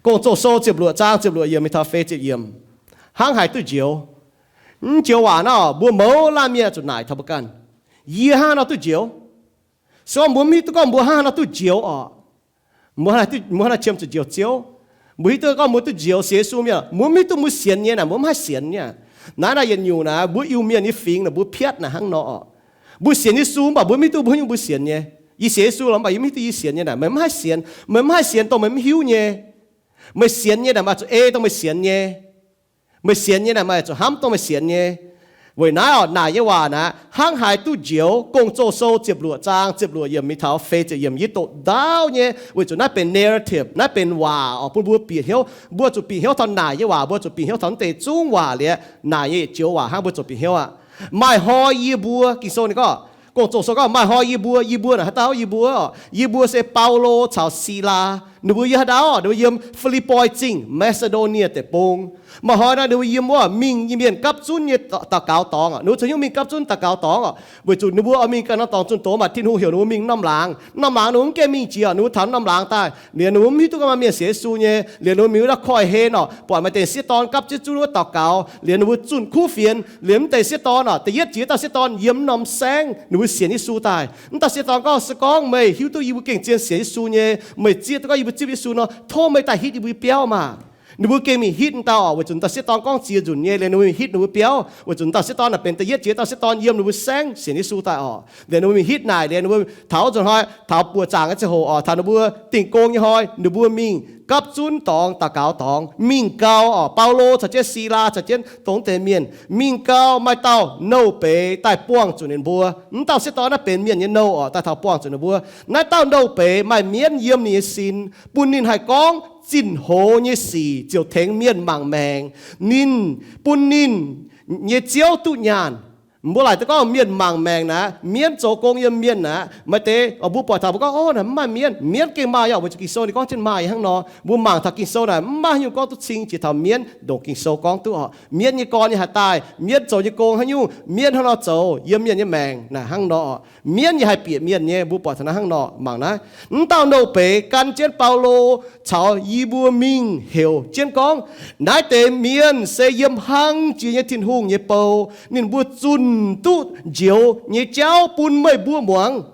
Gong-Zoh sou ziepc luoqc zaang ziepc luoqc yiemc mingh taux feix ziepc yiemc. Hnangv haaix duqv njoux? Mv njoux waac naaiv, mbuo mouz laanh mienh zuqc naaic taux mbuo ganh, yie hnangv nor duqv njoux? Se gorngv mbuo mv hiuv duqv gorngv mbuo hnangv haaix nor duqv njoux orqc, mbuo hnangv haaix nor qiemx zuqc njoux Ziouv? Mbuo hiuv duqv gorngv mbuo duqv njoux sienx Yesu mienh, mbuo mv hiuv duqv mbuo sienx nyei naaic, mbuo mv haih sienx nyei. Naaiv naaic yietc nyungc naaic, mbuo Iu-Mienh nyei fingx naaic, mbuo piatv naaic hnangv nor orqc. Mbuo sienx Yesu mv baac mbuo mv hiuv duqv mbuo nyungc mbuo sienx nyei. Yie sienx Yesu lorqc, mv baac yie mv hiuv duqv yie sienx nyei naaic. Meih mv haih sienx, meih mv haih sienx dongh meih mv hiuv nyei. Meih sienx nyei naaic, meih zuqc ei dongh meih sienx nyei. Meih sienx nyei naaic, meih zuqc hnamv dongh meih sienx nyei. Weic naaiv orqc, naaic nyei waac naaic hnangv haaix duqv njoux. Gong-Zoh sou ziepc luoqc zaang ziepc luoqc yiemc mingh taux feix ziepc yiemc yie doqc ndaauv nyei, weic zuqc naaiv benx narrative, naaiv benx waac orqc, bun mbuo bieqc hnyouv. Mbuo zuqc bieqc hnyouv taux naaic nyei waac, mbuo zuqc bieqc hnyouv taux naaiv deix zungv waac liuz, naaic nyei yietc joux waac hnangv mbuo zuqc bieqc hnyouv aqv. Maaih hnoi yie mbuo, Ging-Sou ninh gorngv, Gong-Zoh sou gorngv, maaih hnoi yie mbuo, yie mbuo naaic haaix dauh? Yie mbuo, yie mbuo se Baulo caux Silaa. Ninh mbuo yiem haaix dauh? Ninh mbuo yiem Fi^lipv^poi Zingh, Maa^si^ndo^nie Deic-Bung. Maaih hnoi naaic ninh mbuo yiem wuov mingh nyei mienh gapv zunv nyei daux gaux dorngx orqc. Ninh mbuo caux hnyouv mingh gapv zunv daux gaux dorngx orqc, weic zuqc ninh mbuo oix mingh ganh norm dorngx zunh doz, maaih Tin-Hungh heuc ninh mbuo mingh norm laangz. Norm laangz ninh mbuo mv gaengh mingh jiex, ninh mbuo taux norm laangz daaih liuz, ninh mbuo mv hiuv duqv gorngv maaih mienh sienx Yesu nyei. Liuz ninh mbuo mingh wuov dauh koiv-hlen orqc, buatc maaih dengh sieqv dorn gapv jienv zunv wuov daux gaux. Liuz ninh mbuo zunh kuv fienx. Liuz mv dengh sieqv dorn orqc, da'yietv jiex dauh sieqv dorn yiem norm saengv, ninh mbuo sienx Yesu daaih. Mv dauh sieqv dorn gorngv, Se gorngv meih hiuv duqv yie mbuo gengh zien sienx Yesu nyei, meih zieqv duqv gorngv yie mbuo zipv Yesu nor, tov meih daaih hitv yie mbuo biauv maah! Ninh mbuo gengh mingh hitv dauh orqc, weic zuqc dauh sieqv dorn gorngv ziex nzunc nyei. Liuz ninh mbuo mingh hitv ninh mbuo biauv, weic zuqc dauh sieqv dorn naaic benx da'yietv jiex dauh sieqv dorn yiem ninh mbuo saengv sienx Yesu daaih orqc. Liuz ninh mbuo mingh hitv naaic, liuz ninh mbuo taux nzunc hnoi, taux buoqc zaangc nyei ziangh hoc orqc, taux ninh mbuo dingh gong nyei hnoi, ninh mbuo mingh gapv zunv dorngx, daux gaux dorngx, mingh gau orqc. Baulo caux jienv Silaa caux jienv dongh deix mienh mingh gau, maaih dauh nouh beiz daaih buangh zuqc ninh mbuo. Mv dauh sieqv dorn naaiv benx mienh nyei nouh orqc, daaih taux buangh zuqc ninh mbuo. Naaiv dauh nouh beiz maaih mienv yiem ninh nyei sin, bun ninh haih gorngv zinh hoz nyei sic ziouc tengx mienh mangc maengc. Ninh, bun ninh nyei ziouv duqv nyaanh. Mbuo laaic duqv gorngv mienh mangc maengc naaic, mienv zoux gong yiem mienh naaic, maaih deix mbuo buatc taux mbuo gorngv, Ov, naaic mv maaih mienv. Mienv gengh maaih yaac, weic zuqc Ging-Sou ninh gorngv jienv maaih hnangv nor. Mbuo mangc taux Ging-Sou naaic mv maaih haaix nyungc gorngv duqv cing jiex taux mienv ndongc Ging-Sou gorngv duqv orqc. Mienv nyei gorn nyei haaix daaih, mienv zoux nyei gong haaix nyungc, mienv hnangv nor zoux yiem mienh nyei maengc naaic hnangv nor. Mienv yaac haih bieqc mienh nyei, mbuo buatc taux naaiv hnangv nor mangc naaiv. Mv dauh nouh beiz gan jienv Baulo caux yie mbuo mingh heuc jienv gorngv, Naaiv deix mienh se yiem hlang jiex nyei Tin-Hungh nyei bou. Ninh mbuo zunh duqv njoux nyei jauv bun meih mbuo muangx.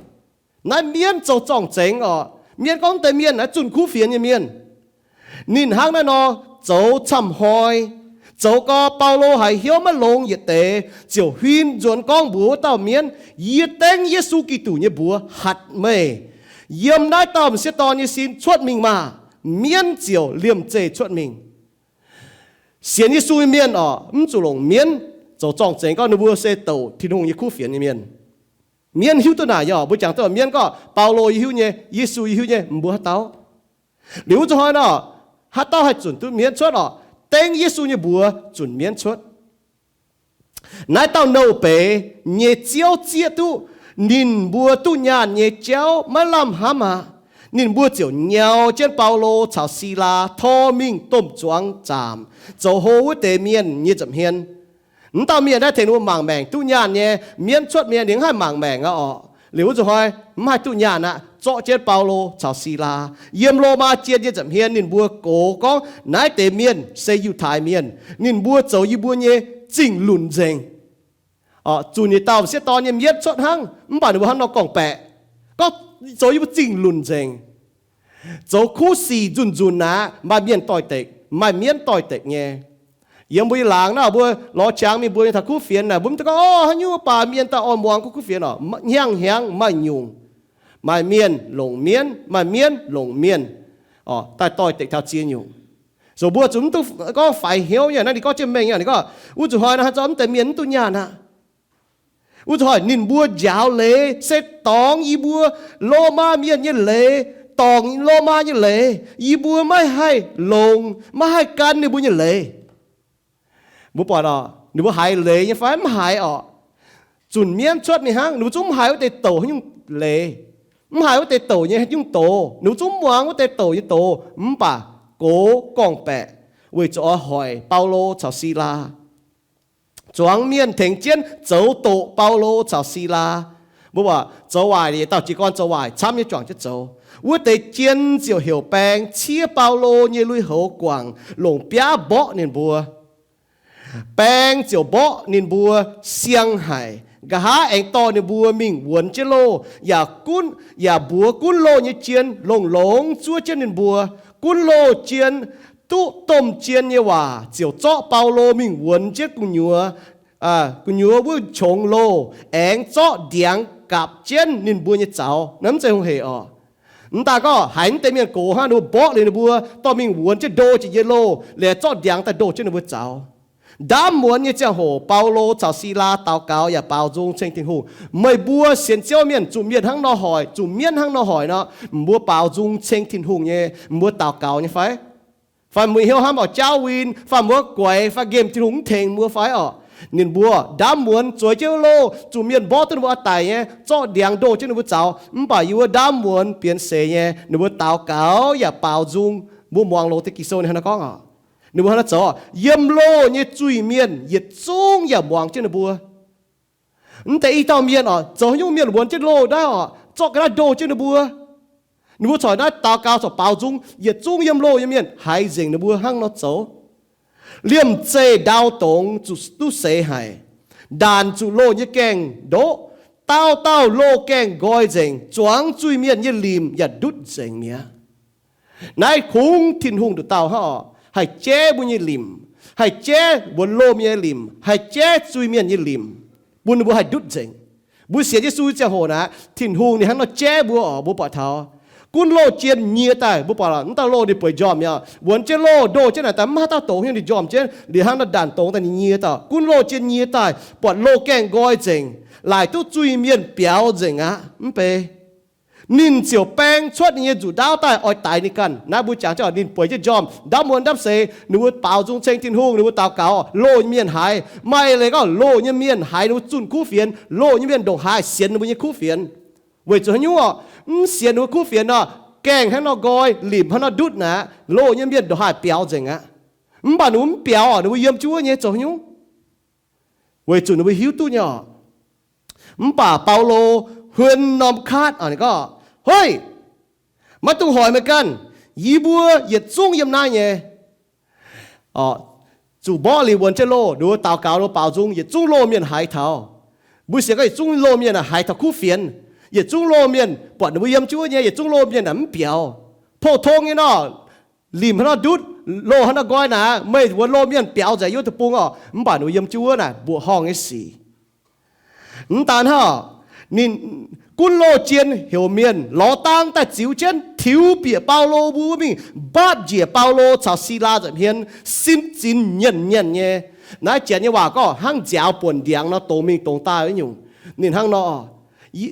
Naaiv mienv zoux zorng-zengx orqc. Mienv gorngv deix mienh naaiv zunh kuv fienx nyei mienh. Ninh hnangv naaiv nor zoux camv hnoi, zoux gau Baulo haiz hnyouv maiv longx yietc deix, ziouc huin nzuonx gorngv mbuox wuov dauh mienv, Yie dengv Yesu Giduc nyei mbuox hatc meih, yiem naaiv dauh m'sieqv dorn nyei sin cuotv mingh maah! Mienv ziouc liemh zeih cuotv mingh. Sienx Yesu nyei mienh orqc, mv zuqc longc mienv zoux zorng-zengx gorngv ninh mbuo se douc Tin-Hungh nyei kuv fienx nyei mienh. Mienv hiuv duqv naaic nyei orqc. Mbuo jangx duqv mienv gorngv, Baulo yie hiuv nyei, Yesu yie hiuv nyei, mbuo haaix dauh? Liuz wuov zuqc hnoi nor, haaix dauh haih zunc duqv mienv cuotv orqc? Dengv Yesu nyei mbuox zunc mienv cuotv. Naaiv dauh nouh beiz nyei ziouv zieqv duqv ninh mbuo duqv nyaanh nyei jauv maiv lamh hnamv aqv. Ninh mbuo ziouc nyau jienv Baulo caux Silaa tor mingh domh zuangx zaamc, zoux hlo wuov deix mienh nyei nza'hmien. Mv dauh mienh naaiv tengx ninh mbuo mangc maengc duqv nyaanh nyei, mienv cuotv mienh ninh mv haih mangc maengc aqv orqc. Liuz wuov zuqc hnoi mv haih duqv nyaanh aqv, zorqv jienv Baulo caux Silaa yiem Lomaa jien nyei nza'hmien ninh mbuo gox gorngv naaiv deix mienh se Yiutai mienh. Ninh mbuo zoux yie mbuo nyei zingh lunc nzengc. Zunc yietc dauh m'sieqv dorn nyei mienv cuotv hnangv, mv baac ninh mbuo hnangv nor gorngv-baeqc, gorngv zoux yie mbuo zingh lunc nzengc. Zoux kuv sic nzunc-nzunc aqv, maaih mienh doix-dekc, maaih mienv doix-dekc nyei. Yiem mbuo nyei laangz naaiv, mbuo lorz qangx mingh mbuo nyei taux kuv fienx naaic, mbuo mv duqv gorngv, Ov, haaix nyungc baac mienh daaih oix muangx kuv fienx orqc. Hnyangx-hnyangx maaih nyungc. Maaih mienh longc mienv, maaih mienv longc mienh, daaih doix-dekc taux ziex nyungc. So mbuo zuqc mv duqv gorngv faix hnyouv nyei. Naaiv ninh gorngv jienv mengh nyei, ninh gorngv wuov zuqc hnoi naaiv haaix zanc mv deix mienh mv duqv nyaanh aqv. Wuov zuqc hnoi ninh mbuo njaaux leiz se dorngx yie mbuo Lomaa mienh nyei leiz, dorngc Lomaa nyei leiz. Yie mbuo maiv haih longc, maiv haih gan ninh mbuo nyei leiz. Mbuo buatc orqc, ninh mbuo haiz leiz nyei fai? Mv haiz orqc. Zunc mienv cuotv mingh hnangv, ninh mbuo zungv mv haiz wuov deix douc haaix nyungc leiz, mv haiz wuov deix douc nyei haaix nyungc doz. Ninh mbuo zungv mv muangx wuov deix douc nyei doz, mv baac gox gorngv-baeqc weic zuqc oix hoic Baulo caux Silaa. Zuangx mienh tengx jienv zoux doqc Baulo caux Silaa. Mbuo buatc zoux waaic, yietc dauh jiez gorn zoux waaic camv nyei juangc jienv zoux. Wuov deix jien ziouc heuc baeng ciev Baulo nyei lui-houx guangc, longc biaav mborqv ninh mbuo. Baeng ziouc mborqv ninh mbuo siang haic. Nqa'haav aengx dorh ninh mbuo mingh wuonx jienv loh, yaac gunv, yaac mbuox gunv loh nyei jien longx-longx zuov jienv ninh mbuo. Gunv loh jien duqv domh jien nyei waac ziouc zorqv Baulo mingh wuonx jienv gu'nyuoz, gu'nyuoz wuov qongx loh, aengx zorqv ndiangx gapc jienv ninh mbuo nyei zaux. Naaiv mv zeiz hungh heic oc. Mv daaih gorngv haiz mv deix mienh gox hnangv, ninh mbuo mborqv liuz ninh mbuo dorh mingh wuonx jienv ndo jiex nyei loh, liuz zorqv ndiangx daaih ndoh jienv ninh mbuo zaux. Ndaamv muonz nyei ziangh hoc, Baulo caux Silaa daux gaux yaac baaux nzung ceng Tin-Hungh. Meih mbuo sienx Ziouv mienh, zuqc mienh hnangv nor hoic, zuqc mienv hnangv nor hoic nor, mbuo baaux nzung ceng Tin-Hungh nyei, mbuo daux gaux nyei fai? Fai mbuo hnyouv hnamv oix jaauv win, fai mbuo guaix fai nqemh Tin-Hungh mv tengx mbuo fai oc? Ninh mbuo ndaamv muonz zueiz jienv wuov loh, zuqc mienh mborqv duqv ninh mbuo oix daic nyei, zorqv ndiangx ndoh jienv ninh mbuo zaux. Mv baac yie wuov ndaamv muonz bienx seix nyei, ninh mbuo daux gaux yaac baaux nzung. Mbuo muangx loz deix Ging-Sou ninh hnangv naaiv gorngv oc. Ninh mbuo hnangv naaiv zoux, yiem loh nyei zuiz-mienh yietc zungv yaac muangx jienv ninh mbuo. Mv deix i dauh mienh oc, zoux haaix nyungc mienh wuonx jienv loh naaiv oc, zorqv ga'naaiv ndoh jienv ninh mbuo. Ninh mbuo corc naaiv daux gaux corc baaux nzung, yietc zungv yiem loh nyei mienh haiz nzengc ninh mbuo hnangv nor zoux. Liemh zeih ndau dongz zuqc duqv seix haic. Ndaanc zuqc loh nyei gaengh ndoqv. Dauh dauh loh gaengh nqoi nzengc, zuangx zuiz-mienh nyei limc yaac ndutv nzengc mi'aqv. Naaiv kungx Tin-Hungh nduqc dauh hnangv oc, haih jaiv mbuo nyei limc, haih jaiv wuonx loh mienh nyei limc, haih jaiv zuiz-mienh nyei limc, bun ninh mbuo haih ndutv nzengc. Mbuo sienx Yesu ziangh hoc naaic, Tin-Hungh ninh hnangv nor jaiv mbuo oc, mbuo buatc taux gunv loh jien nyie daaih, mbuo buatc mv dauh loh ninh bueix njormh mi'aqv. Wuonx jienv loh ndoh jienv naaic daaih mv haaix dauh dongz hnyouv ninh njormh jienv, liuz hnangv nor ndaanc dongz daaih ninh nyie daaih, gunv loh jien nyie daaih, buatc loh gaengh nqoi nzengc, laaic duqv zuiz-mienh biaux nzengc aqv. Mv bei ninh ziouc baeng cuotv ninh nyei nzuqc ndaauv daaih oix daix ninh ganh. Naaiv mbuo jangx jienv ninh bueix jienv njormh, ndaamv muonz ndaamv seix, ninh mbuo baaux nzung ceng Tin-Hungh, ninh mbuo daux gaux, loh nyei mienh haiz. Maaih leiz gorngv loh nyei mienh haiz ninh mbuo zunh kuv fienx, loh nyei mienh ndongc haaix sienx ninh mbuo nyei kuv fienx. Weic zuqc haaix nyungc orqc? Mv sienx ninh mbuo kuv fienx nor, gaengh hnangv nor nqoi, limc hnangv nor ndutv naaic, loh nyei mienh ndongc haaix biaux nzengc aqv. Mv baac ninh mbuo mv biaux orqc, ninh mbuo yiem jienv wuov nyei zoux haaix nyungc? Weic zuqc ninh mbuo hiuv duqv nyei orqc. Mv baac Baulo huon norm kaatv, ninh gorngv, Hoiv! Maiv dungx hoic meih ganh. Yie mbuo yietc zungv yiem naaiv nyei. Zuqc mborqv liuz wuonx jienv loh, ninh mbuo daux gaux, ninh mbuo baaux nzung, yietc zungv loh mienh haiz taux. Mbuo sienx gorngv yietc zungv loh mienh haiz taux kuv fienx. Yietc zungv loh mienh buatc ninh mbuo yiem jienv wuov nyei, yietc zungv loh mienh naaic mv biaux. Pou-tong nyei nor, limc hnangv nor ndutv, loh hnangv nor nqoi naaic, meih wuonx loh mienh biaux nzengc yiem wuov deic-bung orqc. Mv baac ninh mbuo yiem jienv wuov naaic mbuoqc horngh nyei sic. Mv daan hnangv, ninh gunv loh jien heuc mienh lorz dang daaih ziux jienv tiux bieqc Baulo mbuo wuov mingh mbaapv njiec Baulo caux Silaa nza'hmien sin zinx nyienh nyienh nyei. Naaiv janx nyei waac gorngv hnangv nziaaux buonc ndiangx nor dongz mingh dongz daaih wuov nyungc. Ninh hnangv nor,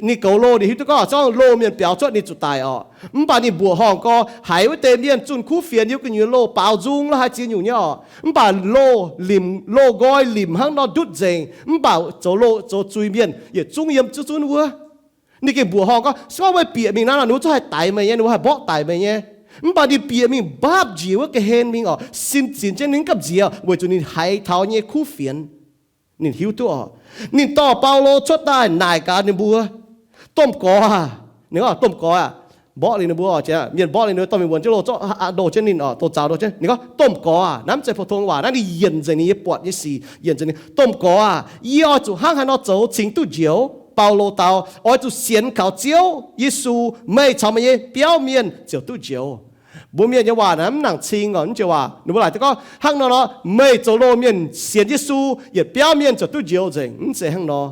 ninh goux loh ninh hiuv duqv gorngv se gorngv loh mienh biaux cuotv ninh zuqc daic orqc. Mv baac ninh mbuoqc horngh gorx haiz wuov deix mienh zunh kuv fienx yiem gu'nyuoz loh baaux nzung la'haaix ziex nyungc nyei orqc. Mv baac loh limc, loh nqoi limc hnangv nor ndutv nzengc. Mv baac zoux loh zoux zuiz mienh yietc zungv yiem zuqc zunv wuov. Ninh gengh mbuoqc horngh gorngv se gorngv meih bieqc mingh naaiv nor, ninh mbuo zungv haih daix meih nyei, ninh mbuo haih mborqv daic meih nyei. Mv baac ninh bieqc mingh mbaapv njiec wuov ga'hlen mingh orqc, sin zinx jienv ninh mv gamh nziex weic zuqc ninh haiz taux nyei kuv fienx. Ninh hiuv duqv orqc. Ninh dorh Baulo cuotv daaih naaic gaax ninh mbuo, Domh gorx aah! Ninh gorngv, Domh gorx aah! Mborqv liuz ninh mbuo, mienh mborqv liuz ninh mbuo dorh mingh wuonx jienv loh zorqv ndoh jienv ninh oc, doh zaux ndoh jienv. Ninh gorngv, Domh gorx aah! Naaiv mv zeiz pou-tong waac, naaiv ninh yienc nzengc ninh nyei buatc nyei sic, yienc nzengc ninh, Domh gorx aah! Yie oix zuqc hnangv haaix nor zoux cingx duqv njoux? Baulo dau, Oix zuqc sienx kaux Ziouv Yesu, meih caux meih nyei biauv mienh ziouc duqv njoux. Mbuo mienh nyei waac naaiv mv nangc cing orqc, mv joux waac ninh mbuo laaic duqv gorngv hnangv nor nor, meih zoux loh mienh sienx Yesu, yietc biauv mienh ziouc duqv njoux nzengc. Mv zeiz hnangv nor.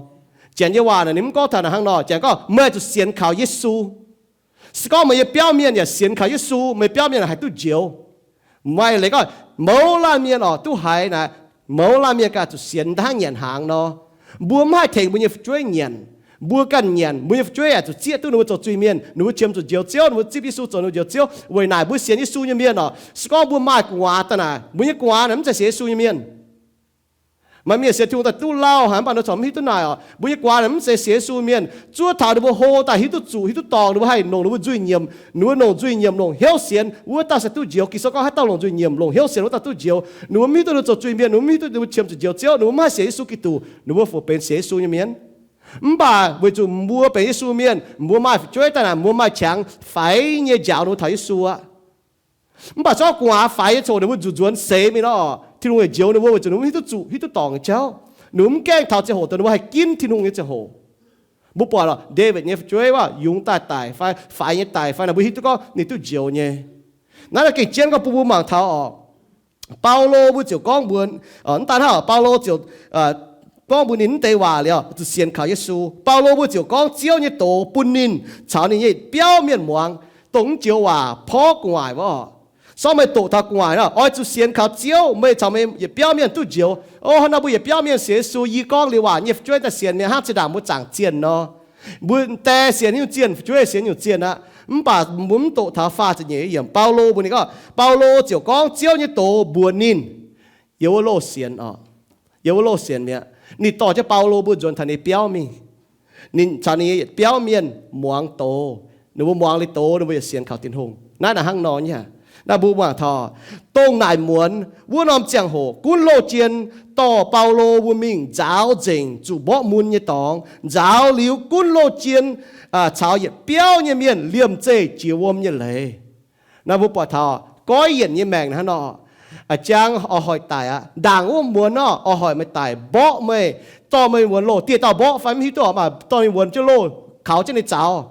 Janx nyei waac naaic ninh mv gorngv taux naaic hnangv nor. Janx gorngv meih zuqc sienx kaux Yesu. Se gorngv meih nyei biauv mienh yaac sienx kaux Yesu, meih biauv mienh haih duqv njoux. Maaih leiz gorngv mouz laanh mienh orqc duqv haiz naaic, mouz laanh mienh ganh zuqc sienx daaih hnangv nyanc hnaangx nor. Mbuo mv haih tengx mbuo nyei fu'jueiv nyanc. Mbuo ganh nyanc, mbuo nyei fu'jueiv yaac zuqc zieqv duqv ninh mbuo zoux zuiz-mienh, ninh mbuo qiemx zuqc njoux Ziouv, ninh mbuo zipv Yesu zoux ninh mbuo njoux Ziouv. Weic naaic mbuo sienx Yesu nyei mienh orqc, se gorngv mbuo maaih gu'nguaaz daaih naaic, mbuo nyei gu'nguaaz naaic mv zeiz sienx Yesu nyei mienh. Maaih mienh sienx Tin-Hungh daaih duqv lauh haic, mv baac ninh corc mv hiuv duqv naaic orqc. Mbuo nyei gu'nguaaz naaic mv zeiz sienx Yesu mienh. Zuov taux ninh mbuo hlo daaih hiuv duqv zuqc, hiuv duqv dorngc, ninh mbuo haih longc ninh mbuo nzuih nyiemc, ninh mbuo longc nzuih nyiemc longc hnyouv sienx, wuov dauh se duqv njoux. Ging-Sou gorngv haaix dauh longc nzuih nyiemc longc hnyouv sienx, wuov dauh duqv njoux. Ninh mbuo mv hiuv duqv ninh mbuo zoux zuiz-mienh, ninh mbuo mv hiuv duqv ninh mbuo qiemx zuqc njoux Ziouv, ninh mbuo mv haih sienx Yesu Giduc, ninh mbuo fungc benx sienx Yesu nyei mienh? Mv baac weic zuqc mbuo benx Yesu mienh, mbuo maaih fu'jueiv daaih naaic, mbuo maaih qangx faix nyei njaaux ninh mbuo taux Yesu aqv. Mv baac zorqv gu'nguaaz faix nyei ziangh hoc ninh mbuo nzuqc nzuonx seix mingh nor, Tin-Hungh yaac njoux ninh mbuo weic zuqc ninh mbuo hiuv duqv zuqc, hiuv duqv dorngc nyei jauv. Ninh mbuo mv gaengh taux ziangh hoc dongh ninh mbuo haih ginv Tin-Hungh nyei ziangh hoc. Mbuo buatc lorqc, Ndaawitv nyei fu'jueiv waac, yungz daaih daic fai faix nyei daic fai naaic, mbuo hiuv duqv gorngv ninh duqv njoux nyei. Naaiv gengh jienv gorngv bun mbuo mangc taux oc. Baulo mbuo ziouc gorngv mbuox, mv daan hnangv, Baulo ziouc gorngv mbuox ninh mv deix waac liuz, zuqc sienx kaux Yesu. Baulo mbuo ziouc gorngv Ziouv nyei doz bun ninh caux ninh nyei biauv mienh muangx, dongh mv joux waac porv gu'nguaaic wuov oc. Sortv meih doqc taux gu'nguaaic nor, oix zuqc sienx kaux Ziouv, meih caux meih yietc biauv mienh duqv njoux. O, hnangv nor mbuo yietc biauv mienh sienx Yesu, yie gorngv liuz waac nyei fu'jueiv daaih sienx mi'aqv, hnangv zinh ndaangc mbuo zaangc zienh nor. Mbuo die sienx nyungc zienh, fu'jueiv sienx nyungc zienh aqv. Mv baac mbuo mv doqc taux faah ziepc nyeic yiemc, Baulo mbuox ninh gorngv, Baulo ziouc gorngv Ziouv nyei doz mbuox ninh, yiem wuov loh sienx oc. Yiem wuov loh sienx mi'aqv. Ninh dorh jienv Baulo mbuo nzuonx taux ninh biauv mingh. Ninh caux ninh nyei biauv mienh muangx doz. Ninh mbuo muangx liuz doz, ninh mbuo yaac sienx kaux Tin-Hungh. Naaiv naaic hnangv nor nyei. Naaiv mbuo mangc taux, dongh naaic muonz wuov norm ziangh hoc gunv loh jien dorh Baulo mbuo mingh nzaaux nzengc zuqc mborqv mun nyei dorngx. Nzaaux liuz gunv loh jien caux yietc biauv nyei mienh liemh zeih jiex wuom nyei leiz. Naaiv mbuo buatc taux goiv yienc nyei maengc hnangv nor, a'jang oix hoic daic aqv. Ndaangc wuov muonz nor oix hoic meih daic, mborqv meih, dorh meih wuonx loh, dieh dauh mborqv fai mv hiuv duqv oc, maaih dorh ninh wuonx jienv loh, kaux jienv ninh zaux.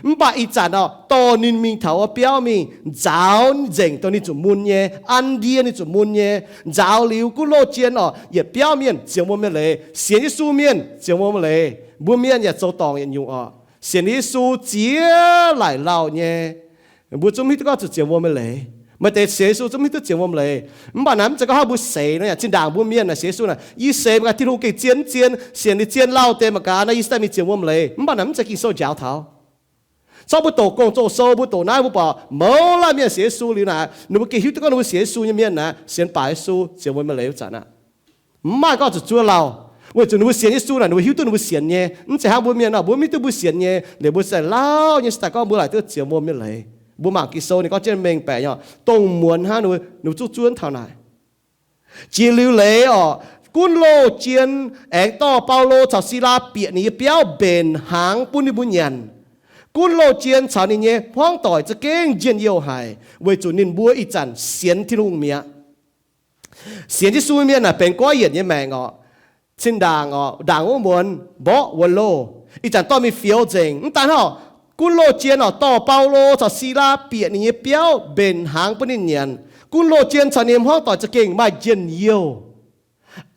Mv baac ih zanc oc, dorh ninh mingh taux wuov biauv mingh nzaaux nzengc dongh ninh zuqc mun nyei, an ndie ninh zuqc mun nyei. Nzaaux liuz gunv loh jien oc, yietc biauv mienh zienx wuom nyei leiz, sienx Yesu mienh zienx wuom nyei leiz. Mbuo mienh yaac zoux dorngc yietc nyungc oc. Sienx Yesu ziex laaic lauh nyei. Mbuo zungv hiuv duqv gorngv zuqc zienx wuom nyei leiz. Maaih deix sienx Yesu zungv hiuv duqv zienx wuom leiz. Mv baac naaiv mv zeiz gorngv hnangv mbuo seix nor yaac. Zinh ndaangc mbuo mienh naaic sienx Yesu naaic, yie seix mangc gaax Tin-Hungh gengh zien mv zien, sienx ninh zien lauh deix mangc gaax naaiv, yie se daaih mingh zienx wuom leiz. Mv baac naaiv mv zeiz Ging-Sou njaaux taux. Corc mbuo doqc gong-zoh sou, mbuo doqc naaiv, mbuo buatc mouz laanh mienh sienx Yesu liuz naaic, ninh mbuo gengh hiuv duqv gorngv ninh mbuo sienx Yesu nyei mienh naaic, sienx baac Yesu zienx wuom nyei leiz wuov zanc aqv. Mv maaih gorngv zuqc zuov lauh, weic zuqc ninh mbuo sienx Yesu naaic, ninh mbuo hiuv duqv ninh mbuo sienx nyei. Mv zeiz hnangv mbuo mienh nor, mbuo mv hiuv duqv mbuo sienx nyei, liuz mbuo se lauh nyei se daaih gorngv mbuo laaic duqv zienx wuom nyei leiz. Mbuo mangc Ging-Sou ninh gorngv jienv mengh baeqc nyei, dongh muonz hnangv ninh mbuo zungv zuov taux naaic. Jiex liuz leiz oc, gunv loh jien aengx dorh Baulo caux Silaa bieqc ninh nyei biauv mbenc hnaangx bun ninh mbuo nyanc. Gunv loh jien caux ninh nyei hmuangv doic za'gengh njien-youh haic, weic zuqc ninh mbuo ih zanc sienx Tin-Hungh mi'aqv. Sienx Yesu mienh naaic benx goiv yienc nyei maengc oc. Zinh ndaangc oc, ndaangc wuov muonz mborqv wuonx loh, ih zanc dorh mingh fioux nzengc. Mv daan hnangv, gunv loh jien oc, dorh Baulo caux Silaa bieqc ninh nyei biauv mbenc hnaangx bun ninh nyanc. Gunv loh jien caux ninh hmuangv doic za'gengh maaih njien-youh.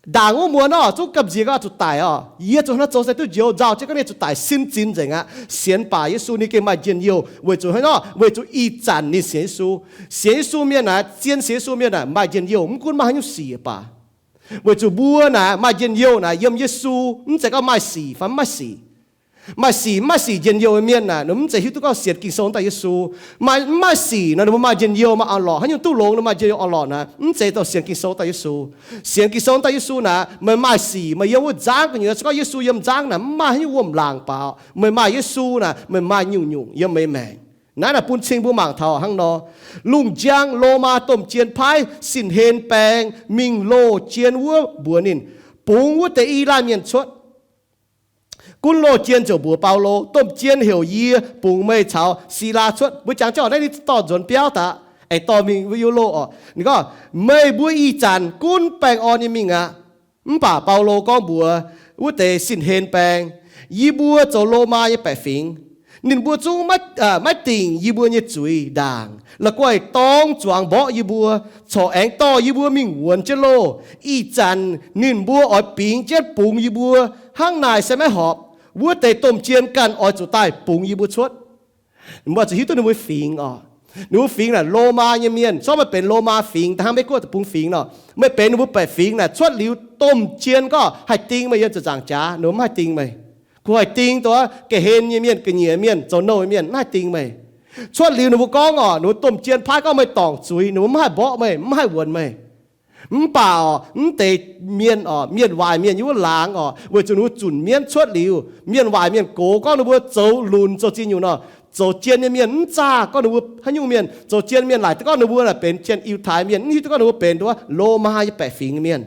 Ndaangc wuov muonz oc, zungv gamh nziex gorngv zuqc daic oc. Yie zuqc hnangv naaiv zoux se duqv njoux, nzauh jienv gorngv ninh zuqc daic sin zinx nzengc aqv. Sienx baac Yesu ninh gengh maaih njien-youh weic zuqc hnangv nor, weic zuqc ih zanc ninh sienx Yesu. Sienx Yesu mienh naaic, zien sienx Yesu mienh naaic maaih njien-youh, mv gunv maaih haaix nyungc sic baac. Weic zuqc mbuo naaic maaih njien-youh naaic yiem Yesu, mv zeiz gorngv maaih sic fai mv maaih sic. Maaih sic mv maaih sic njien-youh nyei mienh naaic, ninh mv zeiz hiuv duqv gorngv sienx Ging-Sou daaih Yesu. Maaih mv maaih sic nor, ninh mbuo maaih njien-youh maaih orn-lorqc, haaix nyungc duqv longx ninh maaih njien-youh orn-lorqc naaic, mv zeiz dongh sienx Ging-Sou daaih Yesu. Sienx Ging-Sou daaih Yesu naaic, meih maaih sic, meih yiem wuov nzangv gu'nyuoz, se gorngv Yesu yiem nzangv naaic, mv maaih haaix nyungc wuom-laangc baac meih maaih Yesu naaic, meih maaih nyungc-nyungc yiem meih maengc. Naaiv naaic bun cing mbuo mangc taux hnangv nor, lungh njang Lomaa domh jien paaiv Sin-Hen Baeng mingh loh jien wuov mbuox ninh, bungx wuov deix i laanh mienh cuotv. Gunv loh jien ziouc mbuox Baulo, domh jien heuc yie bungx meih caux Silaa cuotv. Mbuo jangx jienv oc, naaiv ninh dorh nzuonx biauv daaih, aengx dorh mingh wuov loh oc. Ninh gorngv, meih mbuo ih zanc gunv baengh orn nyei mingh aqv. Mv baac Baulo gorngv mbuox wuov deix Sin-Hen Baeng, yie mbuo zoux Lomaa nyei baeqc fingx. Ninh mbuo zungv maiv dingc yie mbuo nyei zuiz ndaangc, la'guaih dorng zuangx mborqv yie mbuo, corc aengx dorh yie mbuo mingh wuonx jienv loh. Ih zanc ninh mbuo oix bingx jienv bungx yie mbuo. Hnangv naaic se maiv horpc. Wuov deix domh jien ganh oix zuqc daaih bungx yie mbuo cuotv. Mbuo zuqc hiuv duqv ninh mbuo fingx oc. Ninh mbuo fingx naaic Lomaa nyei mienh, zorqv meih benx Lomaa fingx, da'hnangv Meiv Guoqv deic-bung fingx nor, meih benx ninh mbuo baeqc fingx naaic, cuotv liuz domh jien gorngv haih ding meih yiem ziepc nzaangc jaax, ninh mbuo mv haih ding meih. Kungx haih ding dongh ga'hlen nyei mienh, ga'nyiec mienh, zoux nouh nyei mienh, mv haih ding meih. Cuotv liuz ninh mbuo gorngv oc, ninh mbuo domh jien paaiv gorngv meih dorngc zuiz, ninh mbuo mv haih mborqv meih, mv haih wuonx meih. Mv baac oc, mv deix mienh oc, mienh waaic mienh yiem wuov laangz oc, weic zuqc ninh mbuo zunc mienv cuotv liuz, mienh waaic mienh gox gorngv ninh mbuo zoux lunx zoux ziex nyungc nor, zoux jien nyei mienh mv zaah gorngv ninh mbuo haaix nyungc mienh. Zoux jien mienh laaic duqv gorngv ninh mbuo naaic benx jien Yiutai mienh, mv hiuv duqv gorngv ninh mbuo benx dongh Lomaa nyei baeqc fingx mienh.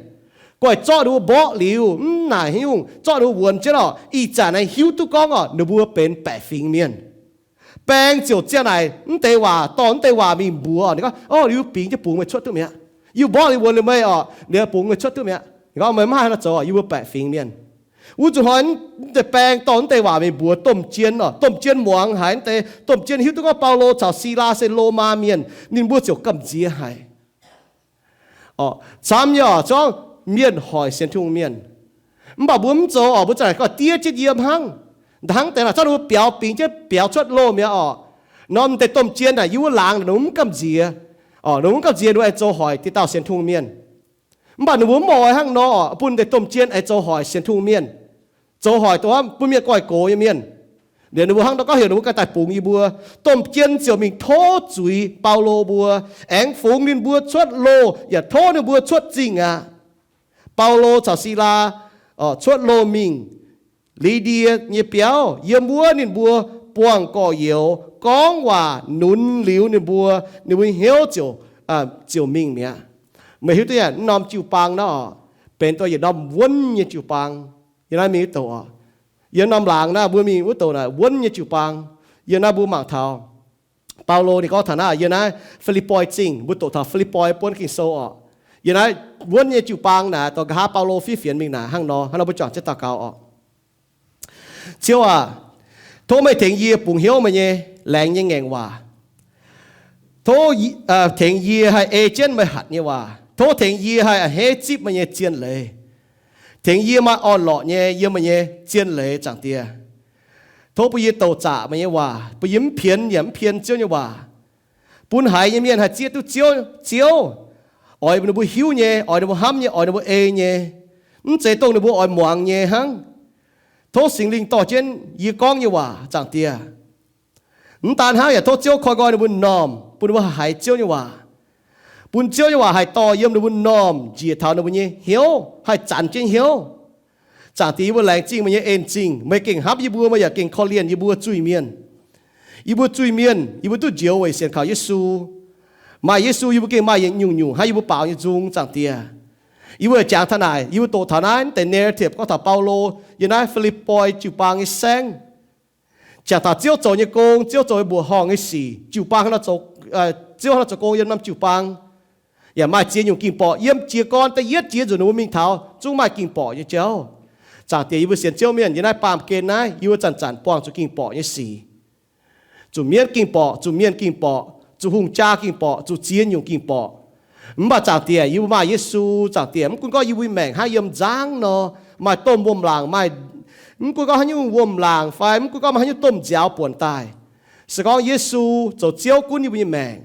Goiv zorqv ninh mbuo mborqv liuz, mv naaic haaix nyungc, zorqv ninh mbuo wuonx jienv orqc, ih zanc naaiv hiuv duqv gorngv orqc, ninh mbuo benx baeqc fingx mienh. Baeng ziouc ziangh naaic mv deix waac, dorh mv deix waac mingh mbuox ninh gorngv, Orqc, yie bingx jienv bungx meih cuotv duqv mi'aqv. Yie mborqv liuz wuonx liuz meih orqc, liuz bungx meih cuotv duqv mi'aqv. Ninh gorngv, Meih mv haih haaix nor zoux, yie mbuo baeqc fingx mienh. Wuov zuqc hnoi mv deix baeng dorh mv deix waac mingh mbuox domh jien orqc, domh jien muangx haic mv deix, domh jien hiuv duqv gorngv Baulo caux Silaa se Lomaa mienh, ninh mbuo ziouc gamh nziex haic. Camv nyei orqc, zorngv mienh hoic sienx Tin-Hungh mienh. Mv baac mbuo mv zoux orqc, mbuo za'gengh gorngv diev jienv yiem hnangv. Hnangv deix naaic, zorngv ninh mbuo biaux bingx jienv biaux cuotv loh mi'aqv orqc, norm deix domh jien naaic yie mbuo laangz ninh mbuo mv gamh nziex. Orqc, ninh mbuo mv gamh nziex, ninh mbuo aengx zoux hoic diqc dauh sienx Tin-Hungh mienh. Mv baac ninh mbuo mv oix hnangv nor orqc, bun deix domh jien aengx zoux hoic sienx Tin-Hungh mienh, zoux hoic dongh mbuo mienh goiv gox nyei mienh. Liuz ninh mbuo hnangv nor gorngv heuc ninh mbuo ganh daaih bungx yie mbuo. Domh jien ziouc mingh tov zuiz Baulo mbuo, aengx fungx ninh mbuo cuotv loh yaac tov ninh mbuo cuotv zingh aqv. Baulo caux Silaa cuotv loh mingh Li^ndie nyei biauv, yiem wuov ninh mbuo buangh gorx-youz gorngv waac nunz liuz ninh mbuo, ninh mbuo hnyouv ziouc, ziouc mingh mi'aqv. Meih hiuv duqv yaac norm jiu-baang naaiv orqc, benx dongh yietc norm wuonv nyei jiu-baang. Yiem naaiv mingh wuov douc orqc, yiem norm laangz naaiv mbuo mingh wuov douc naaic wuonv nyei jiu-baang. Yiem naaiv mbuo mangc taux Baulo ninh gorngv taux naaiv, yiem naaiv Fi^lipv^poi Zingh, mbuo doqc taux Fi^lipv^poi buonv Ging-Sou orqc. Yiem naaiv wuonv nyei jiu-baang naaic, dongh nqa'haav Baulo fiev fienx mingh naaic hnangv nor, hnangv nor mbuo juangc jienv daux gaux orqc. Ziouv aac, tov meih tengx yie bungx hnyouv meih nyei laengz nyei ngaengc waac. Tov tengx yie haih ei jienv meih hatc nyei waac. Tov tengx yie haih a'hneiv zipv meih nyei zien leiz. Tengx yie maaih orn-lorqc nyei yiem meih nyei zien leiz, Zaangc Diex. Tov bun yie douc zaqc meih nyei waac, bun yie mv pienx yaac mv pien Ziouv nyei waac. Bun haiz nyei mienh haih zieqv duqv Ziouv, Ziouv, oix ninh mbuo hiuv nyei, oix ninh mbuo hnamv nyei, oix ninh mbuo ei nyei, mv zeiz dongh ninh mbuo oix muangx nyei hnangv. Tov Singx Lingh dorh jienv yie gorngv nyei waac, Zaangc Diex. Mv daan hnangv, yaac tov Ziouv koi nqoi ninh mbuo normh, bun ninh mbuo haih haiz Ziouv nyei waac, bun Ziouv nyei waac haih dorh yiem ninh mbuo normh njiec taux ninh mbuo nyei hnyouv, haih zanc jienv hnyouv. Zaangc Diex, yie mbuo laengz zingh meih nyei en-zingh. Meih gengh hnamv yie mbuo, meih yaac gengh korv-lienh yie mbuo zuiz-mienh. Yie mbuo zuiz-mienh, yie mbuo duqv njoux weic sienx kaux Yesu. Maaih Yesu, yie mbuo gengh maaih nyungc-nyungc hnangv yie mbuo baaux nyei nzung, Zaangc Diex. Yie mbuo jangx taux naaic, yie mbuo doqc taux naaiv deix narrative gorngv taux Baulo yiem naaiv Fi^lipv^poi jiu-baang nyei saengv, jangx taux Ziouv zoux nyei gong, Ziouv zoux nyei mbuoqc horngh nyei sic, jiu-baang, Ziouv hnangv nor zoux gong yiem norm jiu-baang. Yaac maaih ziex nyungc ging-borqc yiem jiez gorn da'yietv jiex nzunc ninh mbuo mingh taux zungv maaih ging-borqc nyei jauv. Zaangc Diex, yie mbuo sienx Ziouv mienh yiem naaiv baamh gen naaiv, yie mbuo zanc-zanc buangh zuqc ging-borqc nyei sic. Zuqc mienv ging-borqc, zuqc mienh ging-borqc, zuqc hungh jaa ging-borqc, zuqc ziex nyungc ging-borqc. Mv baac Zaangc Diex, yie mbuo maaih Yesu, Zaangc Diex, mv gunv gorngv yie mbuo nyei maengc hnangv yiem nzangv nor, maaih domh wuom-laangc, maaih, mv gunv gorngv haaix nyungc wuom-laangc fai mv gunv gorngv maaih haaix nyungc domh nziaaux buonc daaih, se gorngv Yesu zoux Ziouv gunv yie mbuo nyei maengc.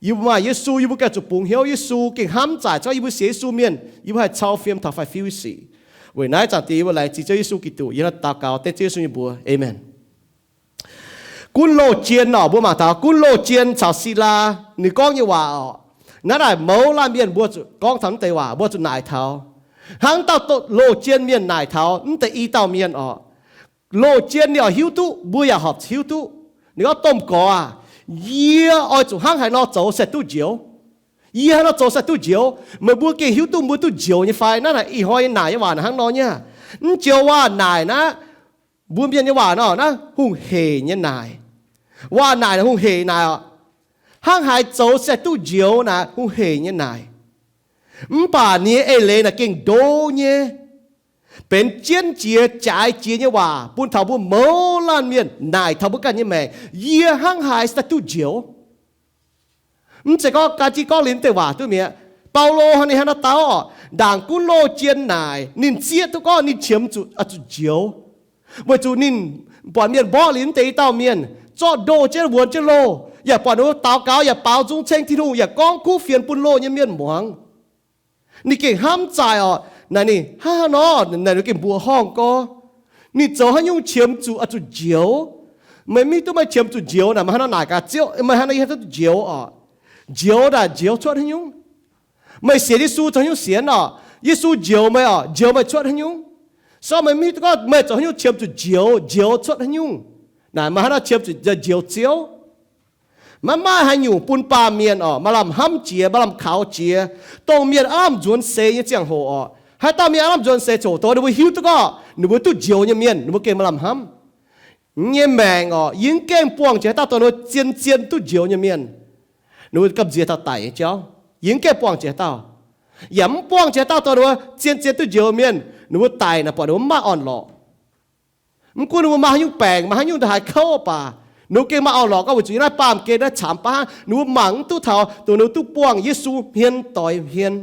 Yie mbuo maaih Yesu, yie mbuo gengh zuqc bungx hnyouv Yesu, gengh hnamv zaaic, se gorngv yie mbuo sienx Yesu mienh, yie mbuo haih cau fiem taux faix-fiuv sic. Weic naaiv, Zaangc Diex, yie mbuo laengz zingh Ziouv Yesu Giduc, yie hnangv daux gaux dengv Ziouv Yesu nyei mbuox. Aamen. Gunv loh jien orqc, mbuo mangc taux gunv loh jien caux Silaa ninh gorngv nyei waac orqc, naaiv daaih mouz laanh mienh mbuo zuqc gorngv taux mv deix waac, mbuo zuqc naaic taux. Hnangv dauh loh jien mienh naaic taux mv deix i dauh mienh orqc. Loh jien ninh oix hiuv duqv, mbuo yaac horpc hiuv duqv. Ninh gorngv, Domh gorx aac, yie oix zuqc hnangv haaix nor zoux se duqv njoux? Yie hnangv haaix nor zoux se duqv njoux? Meih mbuo gengh hiuv duqv mbuo duqv njoux nyei fai? Naaiv naaic ih hnoi nyei naaic nyei waac naaic hnangv nor nyei. Mv joux waac naaic naaiv, mbuo mienh nyei waac nor naaiv hungh heic nyei naaic. Waac naaic naaic hungh heic naaic orqc. Hnangv haaix zoux se duqv njoux naaic hungh heic nyei naaic. Mv baac ninh nyei eix leiz naaic gengh ndo nyei, benx jienv jiex jaaix jiex nyei waac bun taux mbuo mouz laanh mienh naaic taux mbuo ganh nyei maengc, yie hnangv haaix se duqv njoux? Mv zeiz gorngv gan jienv gorngv liuz deix waac duqv mi'aqv. Baulo hnangv ninh hnangv naaiv dau orqc, ndaangc gunv loh jien naaic, ninh zieqv duqv gorngv ninh qiemx zuqc, zuqc njoux, weic zuqc ninh buatc mienh mborqv liuz mv deix i dauh mienh, zorqv ndoh jienv wuonx jienv loh, yaac buatc ninh mbuo daux gaux yaac baaux nzung ceng Tin-Hungh yaac gorngv kuv fienx bun loh nyei mienh muangx. Ninh gengh hnamv zaaic orqc, naaic ninh hnangv haaix nor, naaic ninh gengh mbuoqc horngh gorx. Ninh zoux haaix nyungc qiemx zuqc, zuqc njoux? Meih mv hiuv duqv meih qiemx zuqc njoux naaic, meih hnangv haaix nor naaic gaax Ziouv, meih hnangv haaix nor yie hnangv duqv njoux orqc? Njoux naaic njoux cuotv haaix nyungc? Meih sienx Yesu zoux haaix nyungc sienx orqc? Yesu njoux meih orqc? Njoux meih cuotv haaix nyungc? Se gorngv meih mv hiuv duqv gorngv meih zoux haaix nyungc qiemx zuqc njoux, njoux cuotv haaix nyungc? Naaic meih hnangv haaix nor qiemx zuqc njoux Ziouv? Maiv maaih haaix nyungc bun baamh mienh orqc, maaih lamh hnamv jiex, maaih lamh kaux jiex, dongh mienh aav nzuonx seix nyei ziangh hoc orqc, Haaix dauh mienh aav lamh nzuonx seix ziouc dongh ninh mbuo hiuv duqv gorngv ninh mbuo duqv njoux nyei mienh, ninh mbuo gengh maaih lamh hnamv. Yie nyei maengc orqc, yie mv gaengh buangh jiex haaix dauh dongh ninh mbuo zien-zien duqv njoux nyei mienh. Ninh mbuo gamh nziex taux daic nyei jauv. Yie mv gaengh buangh jiex haaix dauh, yaac mv buangh jiex haaix dauh dongh ninh mbuo zien-zien duqv njoux mienh. Ninh mbuo daic naaic buatc ninh mbuo mv maaih orn-lorqc. Mv gunv ninh mbuo maaih haaix nyungc baengc, maaih haaix nyungc ndongc haaix kouv baac, ninh mbuo gengh maaih orn-lorqc gorngv weic zuqc yiem naaiv baamh gen naaiv camx baav hnangv, ninh mbuo mangc mv duqv taux dongh ninh mbuo duqv buangh Yesu hmien doix hmien.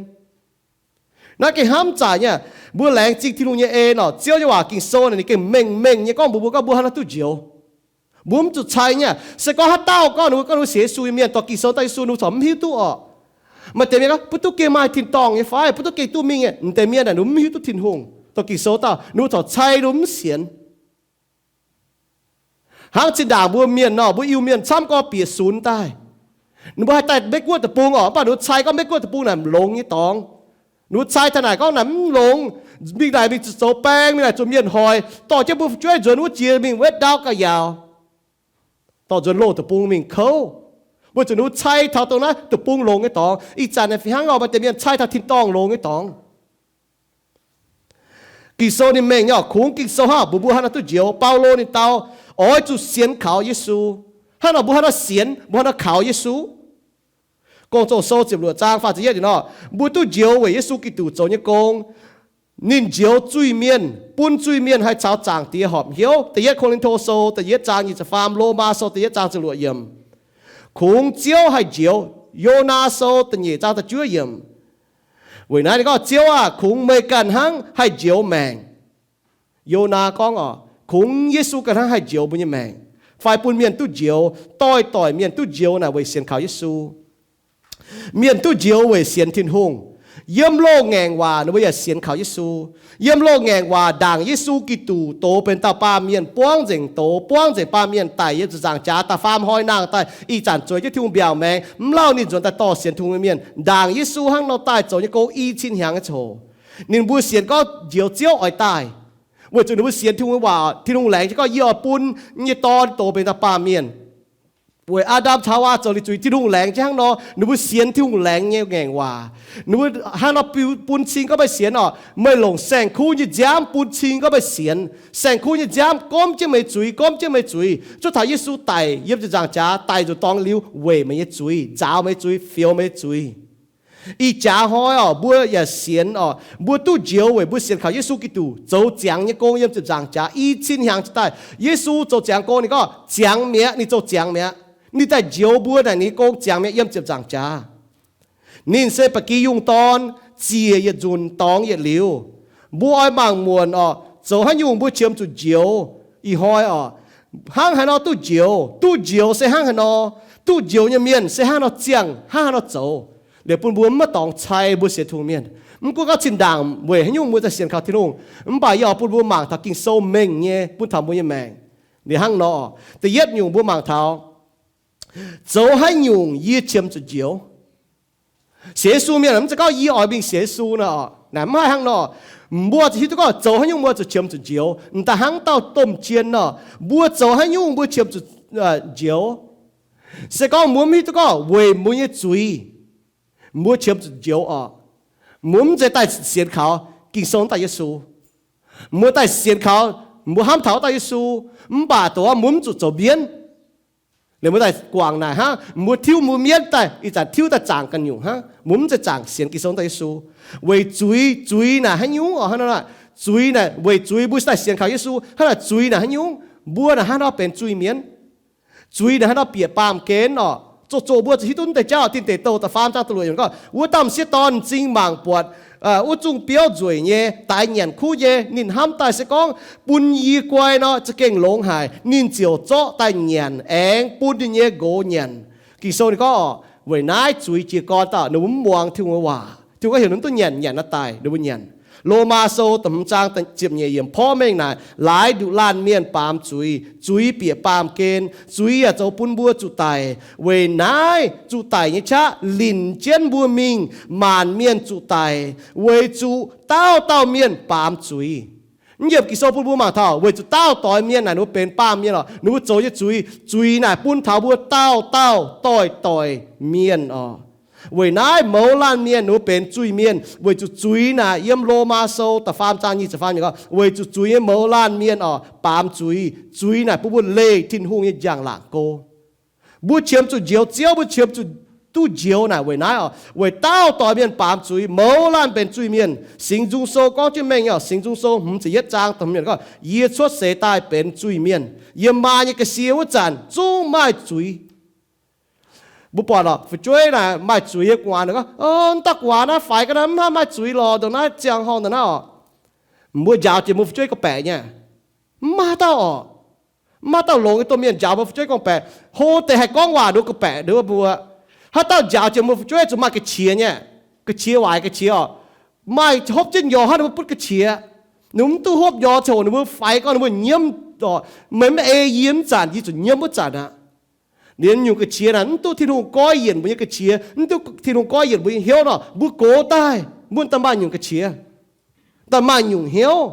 Naaiv gengh hnamv zaic nyei aqv. Mbuo laengz zingh Tin-Hungh nyei en orqc, Ziouv nyei waac Ging-Sou naaic ninh gengh mengh mengh nyei gorngv mbuox mbuo gorngv mbuo haaix nor duqv njoux. Mbuo mv zuqc cai nyei aqv. Se gorngv haaix dauh gorngv ninh mbuo, gorngv ninh mbuo sienx Yesu nyei mienh, dorh Ging-Sou daaih Yesu, ninh mbuo corc mv hiuv duqv orqc. Maaih deix mienh gorngv, mbuo duqv gengh maaih tin-dorngh nyei fai, mbuo duqv gengh duqv mingh nyei. Mv deix mienh naaic ninh mbuo mv hiuv duqv Tin-Hungh. Dorh Ging-Sou daaih ninh mbuo corc cai, ninh mbuo mv sienx. Hnangv zinh ndaangc mbuo mienh nor, mbuo Iu-Mienh camv gorngv bieqc sunx daaih, ninh mbuo haih daaih Meiv-Guoqv deic-bung orqc, mv baac ninh mbuo cai gorngv Meiv-Guoqv deic-bung naaic mv longx nyei dorngx. Ninh mbuo cai taux naaic gorngv naaic mv longx, mingh naaic mingh zuqc zoux baeng, mingh naaic zuqc mienh hoic, dorh jienv mbuo fu'jueiv nzuonx wuov jiex mingh wetv ndaauv ga'yaauc, dorh nzuonx loz deic-bung mingh kouv, weic zuqc ninh mbuo cai taux dongh naaiv deic-bung longx nyei dorngx. Ih zanc naaic fih hnangv nor, maaih deix mienh cai taux tin-dorngh longx nyei dorngx. Ging-Sou ninh mengh nyei orqc, kungx Ging-Sou hnangv mbuox mbuo haaix nor duqv njoux. Baulo ninh dau, oix zuqc sienx kaux Yesu. Hnangv nor mbuo haaix nor sienx, mbuo haaix nor kaux Yesu? Gong-Zoh Sou ziepc luoqc zaang faah ziepc yietv nor, mbuo duqv njoux weic Yesu Giduc zoux nyei gong. Ninh njoux zuiz-mienh, bun zuiz-mienh haih caux Zaangc Diex horpc hnyouv. Da'yietv Ko^lin^to Sou da'yietv zaang nyic ziepc faam, Lomaa Sou da'yietv zaang ziepc luoqc yiemc. Kungx Ziouv haih njoux. Yonaa Sou da'nyeic zaang da'juov yiemc. Weic naaiv ninh gorngv, Ziouv aah! Kungx meih ganh hnangv haih njoux maengc. Yonaa gorngv orqc, kungx Yesu ganh hnangv haih njoux mbuo nyei maengc, fai bun mienh duqv njoux. Doix-doic mienh duqv njoux naaic weic sienx kaux Yesu. Mienh duqv njoux weic sienx Tin-Hungh. Yiem loz-ngaengc waac ninh mbuo yaac sienx kaux Yesu. Yiem loz-ngaengc waac ndaangc Yesu Giduc doz benx dauh baamh mienh, buangv nzengc doz, buangv nzengc baamh mienh daic yiem ziepc nzaangc jaax, da'faam hnoi nangh daaih, ih zanc zueiz jienv Tin-Hungh mbiaauc maengx, mv lauh ninh nzuonx daaih dorh sienx Tin-Hungh nyei mienh. Ndaangc Yesu hnangv nor daaih zoux nyei gong i cin hnyangx nyei coc. Ninh mbuo sienx gorngv njoux Ziouv oix daaih, weic zuqc ninh mbuo sienx Tin-Hungh nyei waac. Tin-Hungh laengz jienv gorngv, yie oix bun yie nyei Dorn doz benx dauh baamh mienh weic Aa^ndam caux Haawaa zoux liuz zuiz. Tin-Hungh laengz jienv hnangv nor, ninh mbuo sienx Tin-Hungh laengz nyei ngaengc waac. Ninh mbuo hnangv nor bun cing gorngv meih sienx orqc, meih longc saeng-kuv nyei nziaamv bun cing gorngv meih sienx. Saeng-kuv nyei nziaamv gomv jienv meih nyei zuiz, gomv jienv meih nyei zuiz. Zuov taux Yesu daic yiem ziepc nzaangc jaax, daic nzuqc dorngx liuz weic meih nyei zuiz, nzaaux meih nyei zuiz, fioux meih nyei zuiz. Ih jaax hnoi orqc, mbuo yaac sienx orqc, mbuo duqv njoux weic mbuo sienx kaux Yesu Giduc zoux ziangx nyei gong yiem ziepc nzaangc jaax i cin hnyangx jiex daaih. Yesu zoux ziangx gong, ninh gorngv ziangx mi'aqv, ninh zoux ziangx mi'aqv. Ninh daaih njoux mbuo naaic, ninh nyei gong ziangx mi'aqv yiem ziepc nzaangc jaax. Ninh se ba'gi yungh dorn, ziec yietc nzunc dorngx yietc liuz. Mbuo oix mangc muonc orqc, zoux haaix nyungc mbuo qiemx zuqc njoux. Ih hnoi orqc, hnangv haaix nor duqv njoux? Duqv njoux se hnangv haaix nor? Duqv njoux nyei mienh se hnangv nor ziangh, hnangv haaix nor zoux? Liuz bun mbuo maiv dorngx cai mbuo sienx Tin-Hungh mienh. Mv gunv gorngv zinh ndaangc weic haaix nyungc mbuo za'gengh sienx kaux Tin-Hungh, mv baac yie oix bun mbuo mangc taux Ging-Sou mengh nyei bun taux mbuo nyei maengc. Liuz hnangv nor, da'yietv nyungc mbuo mangc taux, zoux haaix nyungc yie qiemx zuqc njoux? Sienx Yesu mienh mv zeiz gorngv yie oix mingh sienx Yesu nor orqc. Naaic mv haih hnangv nor. Mbuo zuqc hiuv duqv gorngv zoux haaix nyungc mbuo zuqc qiemx zuqc njoux. M'daaih hnangv dauh domh jien nor, mbuo zoux haaix nyungc mbuo qiemx zuqc njoux? Se gorngv mbuo mv hiuv duqv gorngv weic mbuo nyei zuiz mbuo qiemx zuqc njoux orqc, mbuo mv zeiz daaih sienx kaux Ging-Sou daaih Yesu. Mbuo daaih sienx kaux, mbuo hnamv taux wuov dauh Yesu, mv baac dongh wuov mbuo mv zuqc zoux mienv. Liuz mbuo daaih guangc naaic hnangv, mbuo tiuv mbuo mienv daaih, ih zanc tiuv daaih zaangc ganh nyungc hnangv. Mbuo mv zeiz zaangc sienx Ging-Sou daaih Yesu. Weic zuiz, zuiz naaic haaix nyungc orqc? Hnangv nor, zuiz naaic, weic zuiz mbuo daaih sienx kaux Yesu. Hnangv naaic zuiz naaic haaix nyungc? Mbuo naaic hnangv nor benx zuiz mienv. Zuiz naaic hnangv nor bieqc baamh gen orqc. Zoqc zoqc mbuo zuqc hiuv duqv wuov deix jauv. Dingh Deic Douh da'faam zaang da'luoqc yiemc gorngv, wuov dauh m'sieqv dorn m'zing mangc buatc wuov zungh biouv nzueic nyei, daix nyanc kuv nyei. Ninh hnamv daaih se gorngv bun yie guai nor za'gengh longx haic. Ninh ziouc zorqv daaih nyanc, aengx bun ninh nyei nqox nyanc. Ging-Sou ninh gorngv orqc, weic naaiv zuiz jiez gorn dauh ninh mbuo mv muangx Tin-Hungh nyei waac. Tin-Hungh gorngv heuc ninh mv duqv nyanc, nyanc nor daic, ninh mbuo nyanc. Lomaa Sou da'hmz zaang ziepc nyeic yiemc porv mengh naaic, laaix nduqc laanh mienh baamz zuiz, zuiz bieqc baamh gen, zuiz yaac zoux bun mbuo zuqc daic. Weic naaiv zuqc daic nyei qaqv linc jienv mbuo mingh, maanc mienh zuqc daic, weic zuqc dauh dauh mienh baamz zuiz. Mv yiemc Ging-Sou bun mbuo mangc taux, weic zuqc dauh doix mienh naaic ninh mbuo benx baamh mienh orqc, ninh mbuo zoux nyei zuiz, zuiz naaic bun taux mbuo dauh dauh doix-doix mienh orqc. Weic naaiv mouz laanh mienh ninh mbuo benx zuiz-mienh weic zuqc zuiz naaic, yiem Lomaa Sou da'faam zaang nyic ziepc faam gorngv, weic zuqc zuiz nyei mouz laanh mienh oc, baamz zuiz. Zuiz naaic bun mbuo leih Tin-Hungh nyei njang-laangc go. Mbuo qiemx zuqc njoux Ziouv, mbuo qiemx zuqc duqv njoux naaic weic naaiv oc, weic dauh doic mienh baamz zuiz, mouz laanh benx zuiz-mienh. Singx Nzung Sou gorngv jienv mengh oc, Singx Nzung Sou hmz ziepc yietv zaang da'hmz gorngv, yie cuotv seix daaih benx zuiz-mienh, yiem maa nyei ga'sie wuov zanc zungv maaih zuiz. Mbuo buatc oc, fu'jueiv naaic maaih zuiz nyei gu'nguaaz gorngv, o, dauh gu'nguaaz naaiv faix ga'naaiv mv haih maaih zuiz lorqc, ndongc naaiv ziangh horngh ndongc naaiv oc. Mbuo njaaux jiex mbuo fu'jueiv gorngv-baeqc nyei, mv maaih dauh oc, mv maaih dauh longx nyei domh mienh njaaux mbuo fu'jueiv gorngv-baeqc. Hlo deix haih gorngv waac nduov gorngv-baeqc nduov mbuo. Haaix dauh njaaux jiex mbuo fu'jueiv zuqc maaih ga'qiex nyei, ga'qiex waaic ga'qiex oc, maaih hopv jienv nyorx hnangv ninh mbuo butv ga'qiex. Ninh mbuo mv duqv hopv nyorx ziangh hoc ninh mbuo faix gorngv ninh mbuo nyiemv oc, meih mv ei yie mv zanc, yie zuqc nyiemv wuov zanc aqv. Liemh nyungc ga'qiex naaic mv duqv Tin-Hungh goiv yienc mbuo nyei ga'qiex, mv duqv Tin-Hungh goiv yienc mbuo nyei hnyouv nor, mbuo gox daaih mbuo daaih maaih nyungc ga'qiex, daaih maaih nyungc hnyouv.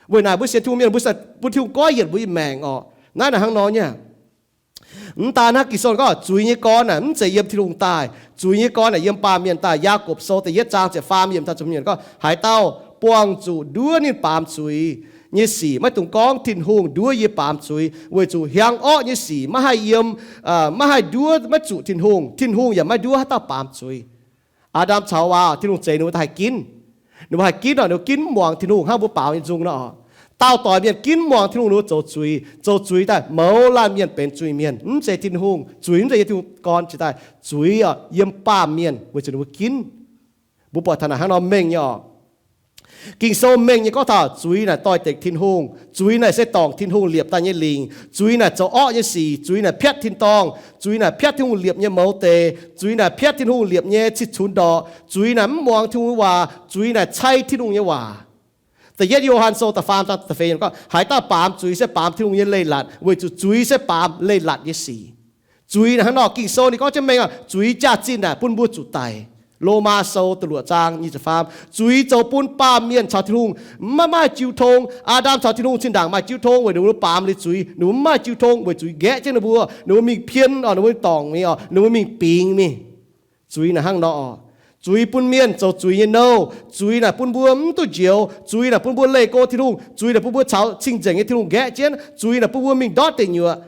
Weic naaic mbuo sienx Tin-Hungh mienh mbuo bun Tin-Hungh goiv yienc mbuo nyei maengc oc. Naaiv naaic hnangv nor nyei. Mv daan hnangv Ging-Sou gorngv zuiz nyei gorn naaic mv zeiz yiem Tin-Hungh daaih. Zuiz nyei gorn naaic yiem baamh mienh daaih. Yaagorpc Sou da'yietv zaang ziepc faam yiemc daaih ziepc hmz gorngv, haaix dauh buangh zuqc nduov ninh baamz zuiz nyei sic, maiv dungx gorngv, Tin-Hungh nduov yie baamz zuiz, weic zuqc hiaang orqv nyei sic maiv haih yiem, maiv haih nduov, maiv zuqc Tin-Hungh. Tin-Hungh yaac maiv nduov haaix dauh baamz zuiz. Aa^ndam caux Haawaa, Tin-Hungh zeix ninh mbuo daaih haih ginv. Ninh mbuo haih ginv oc, ninh mbuo ginv mv muangx Tin-Hungh hnangv mbuo baaux nyei nzung nor. Dauh doic mienh ginv mv muangx Tin-Hungh, ninh mbuo zoux zuiz, zoux zuiz daaih mouz laanh mienh benx zuiz-mienh. Mv zeiz Tin-Hungh, zuiz mv zeiz yiem Tin-Hungh gorn jiex daaih, zuiz oc yiem baamh mienh weic zuqc ninh mbuo ginv. Mbuo buatc taux naaic hnangv nor mengh nyei oc. Ging-Sou mengh nyei gorngv taux zuiz naaic doix-dekc Tin-Hungh. Zuiz naaic se dorngc Tin-Hungh liepc daaih nyei lingc. Zuiz naaic zoux orqv nyei sic. Zuiz naaic piatv tin-dorngh. Zuiz naaic piatv Tin-Hungh liepc nyei mouz deix. Zuiz naaic piatv Tin-Hungh liepc nyei cih cunx ndorqc. Zuiz naaic mv muangx Tin-Hungh nyei waac. Zuiz naaic cai Tin-Hungh nyei waac. Da'yietv Yo^han Sou da'faam zaang da'feix gorngv, haaix dauh baamz zuiz se baamz Tin-Hungh nyei leiz-latc, weic zuqc zuiz se baamz leiz-latc nyei sic. Zuiz naaic hnangv nor, Ging-Sou ninh gorngv jienv mengh oc, zuiz jaax-zinh naaic bun mbuo zuqc daic. Lomaa Sou da'luoqc zaang nyic ziepc faam, zuiz zoux bun baamh mienh caux Tin-Hungh maiv maaih jiu tong. Aa^ndam caux Tin-Hungh zinh ndaangc maaih jiu tong weic ninh mbuo baamz liuz zuiz, ninh mbuo mv maaih jiu tong weic zuiz nqaeqv jienv ninh mbuo, ninh mbuo mingh pien oc, ninh mbuo mingh dorngc mingh oc, ninh mbuo mingh bingx mingh. Zuiz naaic hnangv nor oc. Zuiz bun mienh zoux zuiz nyei nouh. Zuiz naaic bun mbuo mv duqv njoux. Zuiz naaic bun mbuo leih go Tin-Hungh. Zuiz naaic bun mbuo caux cing-nzengc nyei Tin-Hungh nqaeqv jienv. Zuiz naaic bun mbuo mingh ndortv deic-nyuoqc.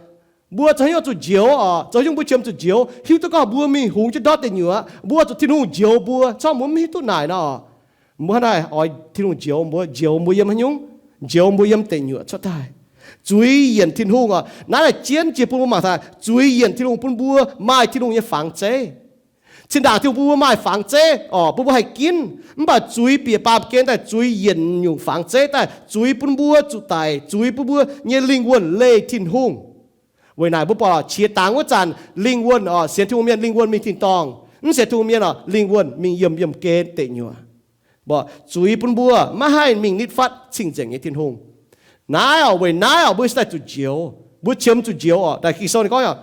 Mbuo zoux haaix nyungc zuqc njoux oc? Zoux haaix nyungc mbuo qiemx zuqc njoux? Hiuv duqv gorngv mbuo mingh hungx jienv ndortv deic-nyuoqc, mbuo zuqc Tin-Hungh njoux mbuo. Corc mbuo mv hiuv duqv naaic nor. Mbuo hnangv naaic oix Tin-Hungh njoux mbuo. Njoux mbuo yiem haaix nyungc? Njoux mbuo yiem deic-nyuoqc cuotv daaih. Zuiz yienc Tin-Hungh oc. Naaiv naaic jienv jiex bun mbuo mangc taux zuiz yienc Tin-Hungh bun mbuo maaih Tin-Hungh nyei fangx zeiv. Zinh ndaangc Tin-Hungh bun mbuo maaih fangx zeiv oc, bun mbuo haih ginv. Mv baac zuiz bieqc baamh gen daaih, zuiz yienc nyungc fangx zeiv daaih, zuiz bun mbuo zuqc daic, zuiz bun mbuo nyei lingh wuonh leih Tin-Hungh. Weic naaic mbuo buatc qiex dangx wuov zanc lingh wuonh oc, sienx Tin-Hungh mienh lingh wuonh mingh tin-dorngh. Mv sienx Tin-Hungh mienh oc, lingh wuonh mingh yiemh yiemh gen deic-nyuoqc. Mbuo zuiz bun mbuo maiv haih mingh nitv fatv cing-nzengc nyei Tin-Hungh. Naaiv oc, weic naaiv oc, mbuo se daaih zuqc njoux. Mbuo qiemx zuqc njoux oc. Daaih Ging-Sou ninh gorngv,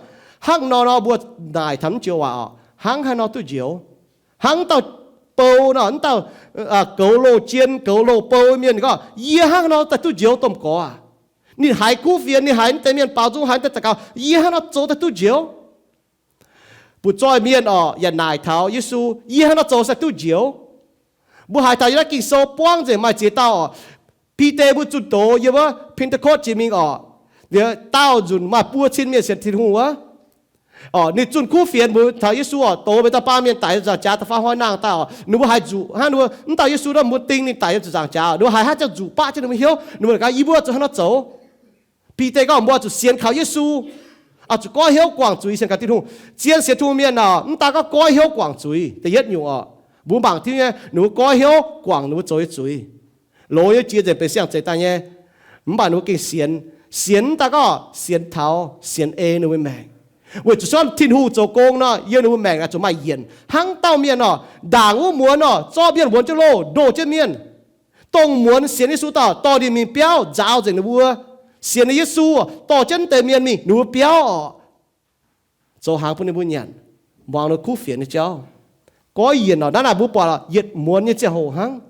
hnangv nor nor mbuo naaic taux mv joux waac oc, hnangv haaix nor duqv njoux? Hnangv dauh bou nor, mv dauh goux loh jien, goux loh bou mienh gorngv, yie hnangv haaix nor daaih duqv njoux domh gorx aac? Ninh haiz kuv fienx, ninh haiz mv deix mienh baaux nzung, haiz mv deix daux gaux, yie hnangv haaix nor zoux daaih duqv njoux? Butv-zoih mienh oc, yaac naaic taux Yesu, yie hnangv haaix nor zoux se duqv njoux? Mbuo haiz taux yiem naaiv Ging-Sou buangv nzengc maaih ziex dauh oc. Bide mbuo zunh doz yiem wuov Pentecost jiex mingh oc, dauh nzunc maaih buo cin mienh sienx Tin-Hungh wuov. Oc, ninh zunh kuv fienx mbuox taux Yesu oc, doz meih dauh baamh mienh daic yiem zuqc nzaangc jaax da'faam hnoi nangh daaih oc. Ninh mbuo haiz nzuqc hnangv, ninh mbuo mv dauh Yesu nor mbuo ding ninh daic yiem zuqc nzaangc jaax, ninh mbuo haiz hnangv ziangh nzuqc baqv jienv ninh mbuo hnyouv, ninh mbuo gaax, yie mbuo zuqc hnangv haaix nor zoux? Bide gorngv, mbuo zuqc sienx kaux Yesu, oix zuqc goiv hnyouv guangc zuiz sienx kaux Tin-Hungh. Zien sienx Tin-Hungh mienh oc, mv daan gorngv goiv hnyouv guangc zuiz. Da'yietv nyungc oc, mbuo mangc Tin-Hungh nyei, ninh mbuo goiv hnyouv guangc ninh mbuo zoux nyei zuiz. Loz nyei jiex nzengc benx siang-zeix daaih nyei. Mv baac ninh mbuo gengh sienx. Sienx mv daan gorngv sienx taux, sienx ei ninh mbuo maengc. Weic zuqc se gorngv Tin-Hungh zoux gong nor, yiem ninh mbuo maengc naaic zuqc maaih yienc. Hnangv dauh mienh oc, ndaangc wuov muonz oc, zorqv mienh wuonx jienv loh, ndoh jienv mienh. Dongh muonz sienx Yesu dauh dorh ninh mingh biauv nzaaux nzengc ninh mbuo. Sienx Yesu dorh jienv deix mienh mingh ninh mbuo biauv oc, zoux hnaangx bun ninh mbuo nyanc, muangx ninh kuv fienx nyei jauv. Goiv yienc oc, naaiv naaic mbuo buatc yietc muonz nyei ziangh hoc hnangv.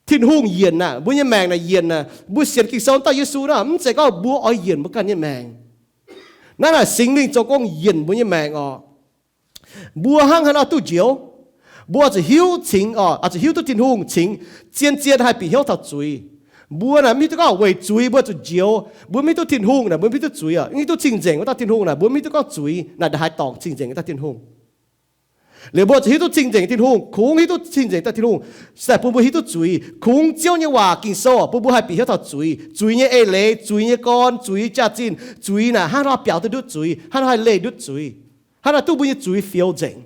Tin-Hungh yienc aqv, mbuo nyei maengc naaic yienc aqv. Mbuo sienx Ging-Sou dauh Yesu naaic, mv zeiz gorngv mbuo oix yienc mbuo ganh nyei maengc. Naaiv naaic Singx Lingh zoux gong yienc mbuo nyei maengc oc. Mbuo hnangv haaix nor duqv njoux? Mbuo zuqc hiuv cingx, oix zuqc hiuv duqv Tin-Hungh cingx zien-zien haih bieqc hnyouv taux zuiz. Mbuo naaic mv hiuv duqv gorngv weic zuiz mbuo zuqc njoux. Mbuo mv hiuv duqv Tin-Hungh naaic mbuo mv hiuv duqv zuiz oc. Mv hiuv duqv cing-nzengc wuov dauh Tin-Hungh naaic mbuo mv hiuv duqv gorngv zuiz naaic ndaaih haaix dorngc cing-nzengc wuov dauh Tin-Hungh. Liuz mbuo zuqc hiuv duqv cing-nzengc Tin-Hungh, kungx hiuv duqv cing-nzengc daaih Tin-Hungh, se bun mbuo hiuv duqv zuiz. Kungx Ziouv nyei waac Ging-Sou bun mbuo haih bieqc hnyouv taux zuiz, zuiz nyei eix leiz, zuiz nyei gorn, zuiz nyei jaax-zinh, zuiz naaic hnangv haaix nor biaux duqv ndutv zuiz, hnangv haaix nor haih leih ndutv zuiz, hnangv haaix nor duqv mbuo nyei zuiz fioux nzengc.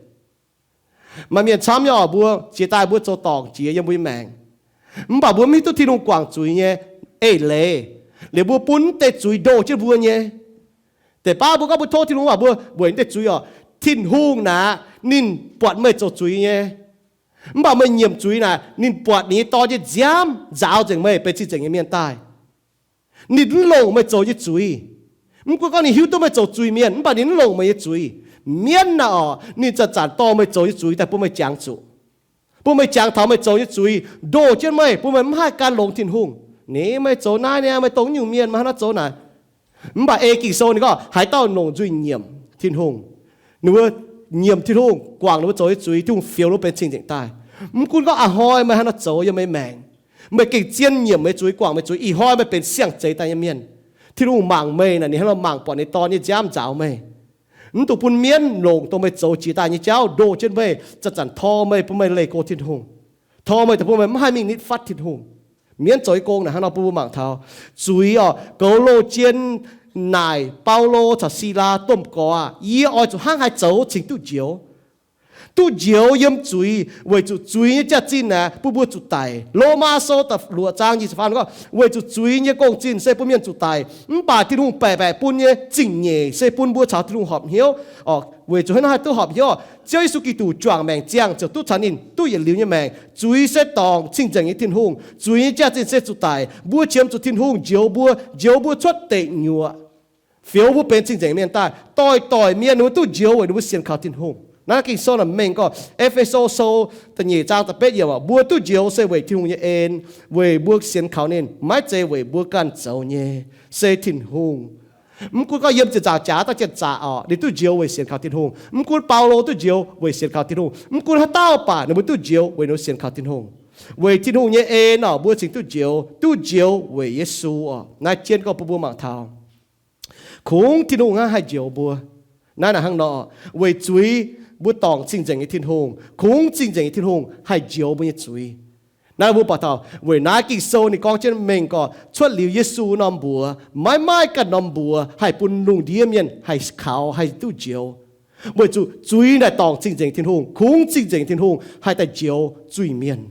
Maaih mienh camv nyei oc, mbuo jiex daaih mbuo zoux dorngc jiex yiem mbuo nyei maengc, mv baac mbuo mv hiuv duqv Tin-Hungh guangc zuiz nyei eix leiz. Liuz mbuo bun mv deix zuiz ndoh jienv mbuo nyei. Deix baav mbuo gorngv mbuo tov Tin-Hungh waac mbuo weic mv deix zuiz oc, Tin-Hungh naaic ninh buatc meih zoux zuiz nyei. Mv baac meih nyiemc zuiz naaic ninh buatc ninh nyei Dorn nyei nziaamv nzaaux nzengc meih benx cing-nzengc nyei mienh daaih. Ninh mv longc meih zoux nyei zuiz. Mv gunv gorngv ninh hiuv duqv meih zoux zuiz mienh, mv baac ninh mv longc meih nyei zuiz. Mienv naaic oc, ninh zanc-zanc dorh meih zoux nyei zuiz daaih bun meih jangx zuqc, bun meih jangx taux meih zoux nyei zuiz, ndoh jienv meih, bun meih mv haih gan longx Tin-Hungh. Ni meih zoux naaiv niaa, meih dongh nyungc mienh, meih hnangv naaiv zoux naaic. Mv baac ei Ging-Sou ninh gorngv haaix dauh longc nzuih nyiemc Tin-Hungh, ninh mbuo nyiemc Tin-Hungh, guangc ninh mbuo zoux nyei zuiz, Tin-Hungh fioux ninh mbuo benx cing-nzengc daaih. Mv gunv gorngv a'hnoi meih haaix nor zoux yiem meih maengc, meih gengh zien nyiemc meih zuiz, guangc meih zuiz, ih hnoi meih benx siang-zeix daaih nyei mienh. Tin-Hungh mangc meih naaic, ninh hnangv nor mangc buatc ninh Dorn nyei nziaamv nzaaux meih. Mv dungx bun mienv longc dongh meih zoux jiex daaih nyei jauv ndoh jienv meih, zanc-zanc tor meih, bun meih leih go Tin-Hungh, tor meih daaih bun meih mv haih mingh nitv fatv Tin-Hungh. Mienv zoux nyei gong naaic hnangv nor bun mbuo mangc taux zuiz oc. Goux loz jien naaic Baulo caux Silaa domh gorx aah, yie oix zuqc hnangv haaix zoux cingx duqv njoux? Duqv njoux yiem zuiz, weic zuqc zuiz nyei jaax-zinh naaic bun mbuo zuqc daic. Lomaa Sou da'luoqc zaang nyic ziepc faam gorngv, weic zuqc zuiz nyei gong-zinh se bun mienh zuqc daic, mv baac Tin-Hungh baeqc baeqc bun nyei zingh nyeic se bun mbuo caux Tin-Hungh horpc hnyouv. Weic zuqc hnangv naaiv haih duqv horpc hnyouv, Ziouv Yesu Giduc juangc maengc ziangh ziouc duqv caux ninh duqv yietc liuz nyei maengc. Zuiz se dorngc cing-nzengc nyei Tin-Hungh. Zuiz nyei jaax-zinh se zuqc daic. Mbuo qiemx zuqc Tin-Hungh njoux mbuo, njoux mbuo cuotv deic nyuoqc, fioux mbuo benx cing-nzengc mienh daaih. Doix-doix mienh ninh mbuo duqv njoux weic ninh mbuo sienx kaux Tin-Hungh. Naaiv Ging-Sou naaic mengh gorngv, E^fe^so Sou da'nyeic zaang da'betv yiemc, mbuo duqv njoux se weic Tin-Hungh nyei en, weic mbuo sienx kaux ninh, maiv zeiz weic mbuo ganh zoux nyei, se Tin-Hungh. Mv gunv gorngv yiem ziepc nzaangc jaax daaih janx-zaqc oc, ninh duqv njoux weic sienx kaux Tin-Hungh. Mv gunv Baulo duqv njoux weic sienx kaux Tin-Hungh. Mv gunv haaix dauh baac ninh mbuo duqv njoux weic ninh sienx kaux Tin-Hungh. Weic Tin-Hungh nyei en oc, mbuo cingx duqv njoux, duqv njoux weic Yesu oc. Naaiv jienv gorngv bun mbuo mangc taux kungx Tin-Hungh hnangv haih njoux mbuo. Naaiv naaic hnangv nor, weic zuiz mbuo dorngc cing-nzengc nyei Tin-Hungh, kungx cing-nzengc nyei Tin-Hungh haih njoux mbuo nyei zuiz. Naaiv mbuo buatc taux weic naaiv Ging-Sou ninh gorngv jienv mengh gorx, cuotv liuz Yesu norm mbuox maiv maaih ganh norm mbuox haih bun lungh ndiev mienh haih kaux haih duqv njoux. Weic zuqc zuiz naaic dorngc cing-nzengc Tin-Hungh, kungx cing-nzengc Tin-Hungh haih daaih njoux zuiz-mienh.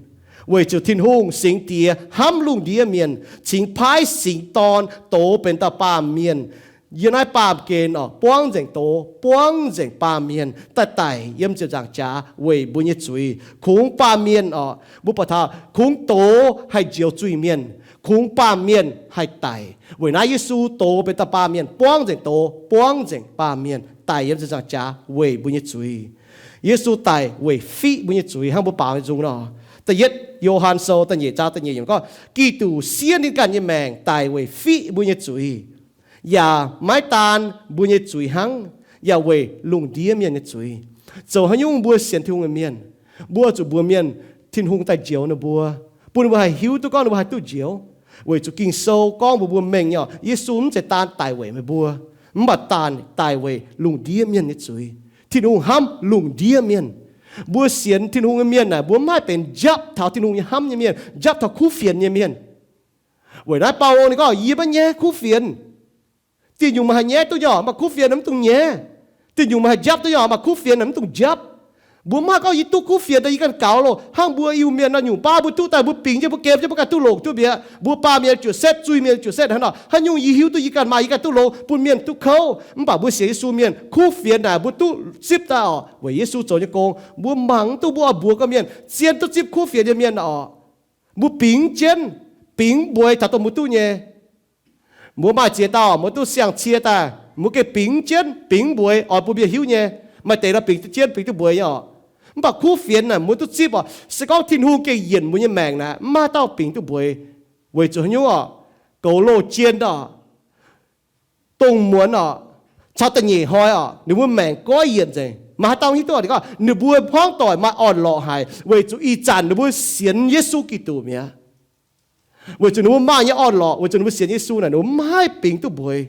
Weic zuqc Tin-Hungh Singx Diex hnamv lungh ndiev mienh, cingx paaiv Singx Dorn dox benx dauh baamh mienh. Yiem naaiv baamh gen oc, buangv nzengc doz, buangv nzengc baamh mienh daaih daic yiem ziepc nzaangc jaax weic mbuo nyei zuiz. Kungx baamh mienh oc, mbuo buatc taux kungx doz haih njoux zuiz-mienh, kungx baamh mienh haih daic. Weic naaiv Yesu dox benx dauh baamh mienh, buangv nzengc doz, buangv nzengc baamh mienh daic yiem ziepc nzaangc jaax weic mbuo nyei zuiz. Yesu daic weic fiqv mbuo nyei zuiz hnangv mbuo baaux nzung nor. Da'yietv Yo^han Sou da'nyeic zaang da'nyeic yiemc gorngv, Giduc siev ninh ganh nyei maengc daic weic fiqv mbuo nyei zuiz, yaac maiv daan mbuo nyei zuiz hnangv, yaac weic lungh ndiev mienh nyei zuiz. Zoux haaix nyungc mbuo sienx Tin-Hungh nyei mienh, mbuo zuqc mbuox mienh Tin-Hungh daaih njoux ninh mbuo, bun ninh mbuo haih hiuv duqv gorngv ninh mbuo haih duqv njoux. Weic zuqc Ging-Sou gorngv mbuox mbuo mengh nyei, Yesu mv zeiz daan daic weic meih mbuo, mv baac daan daic weic lungh ndiev mienh nyei zuiz. Tin-Hungh hnamv lungh ndiev mienh. Mbuo sienx Tin-Hungh nyei mienh naaic, mbuo mv haih benx njapv taux Tin-Hungh nyei hnamv nyei mienh, njapv taux kuv fienx nyei mienh. Weic naaiv Baulo ninh gorngv, yie maiv nyaiv kuv fienx. Diuh nyungc meih haih nyaiv duqv nyei oc, mv baac kuv fienx naaic mv dungx nyaiv. Diuh nyungc meih haih njapv duqv nyei oc, mv baac kuv fienx naaic mv dungx njapv. Mbuo mv haih gorngv yie duqv kuv fienx daaih yie ganh gaux loh, hnangv mbuo Iu-Mienh nor nyungc baav mbuo duqv daaih mbuo bingx jienv mbuo gem jienv mbuo ganh duqv longc duqv mi'aqv. Mbuo baamh mienh ziouc setv, zuiz-mienh ziouc setv hnangv nor. Haaix nyungc yie hiuv duqv yie ganh maaih yie ganh duqv longx bun mienh duqv kouv, mv baac mbuo sienx Yesu mienh kuv fienx naaic mbuo duqv zipv daaih oc. Weic Yesu zoux nyei gong, mbuo mangc mv duqv mbuo oix mbuox gorqv-mienh zien duqv zipv kuv fienx nyei mienh oc. Mbuo bingx jienv, bingx mbueix taux dongh mbuo duqv nyei. Mbuo maaih ziex dauh mbuo duqv siang-cie daaih, mbuo gengh bingx jienv, bingx mbueix oix bun mienh hiuv nyei. Maaih deix nor bingx duqv jienv, bingx duqv mbueix nyei oc. Mv baac kuv fienx naaic mbuo duqv zipv oc. Se gorngv Tin-Hungh gengh yienc mbuo nyei maengc naaic, mv maaih dauh bingx duqv mbueix. Weic zuqc haaix nyungc oc? Goux loz jien oc, dongh muonz oc, caux da'nyeic hnoi oc, ninh mbuo maengc goiv yienc nzengc. Maaih haaix dauh hiuv duqv oc? Ninh gorngv ninh mbuo hmuangv doic maaih orn-lorqc haic weic zuqc ih zanc ninh mbuo sienx Yesu Giduc mi'aqv. Weic zuqc ninh mbuo maaih nyei orn-lorqc, weic zuqc ninh mbuo sienx Yesu naaic, ninh mbuo maiv bingx duqv mbueix.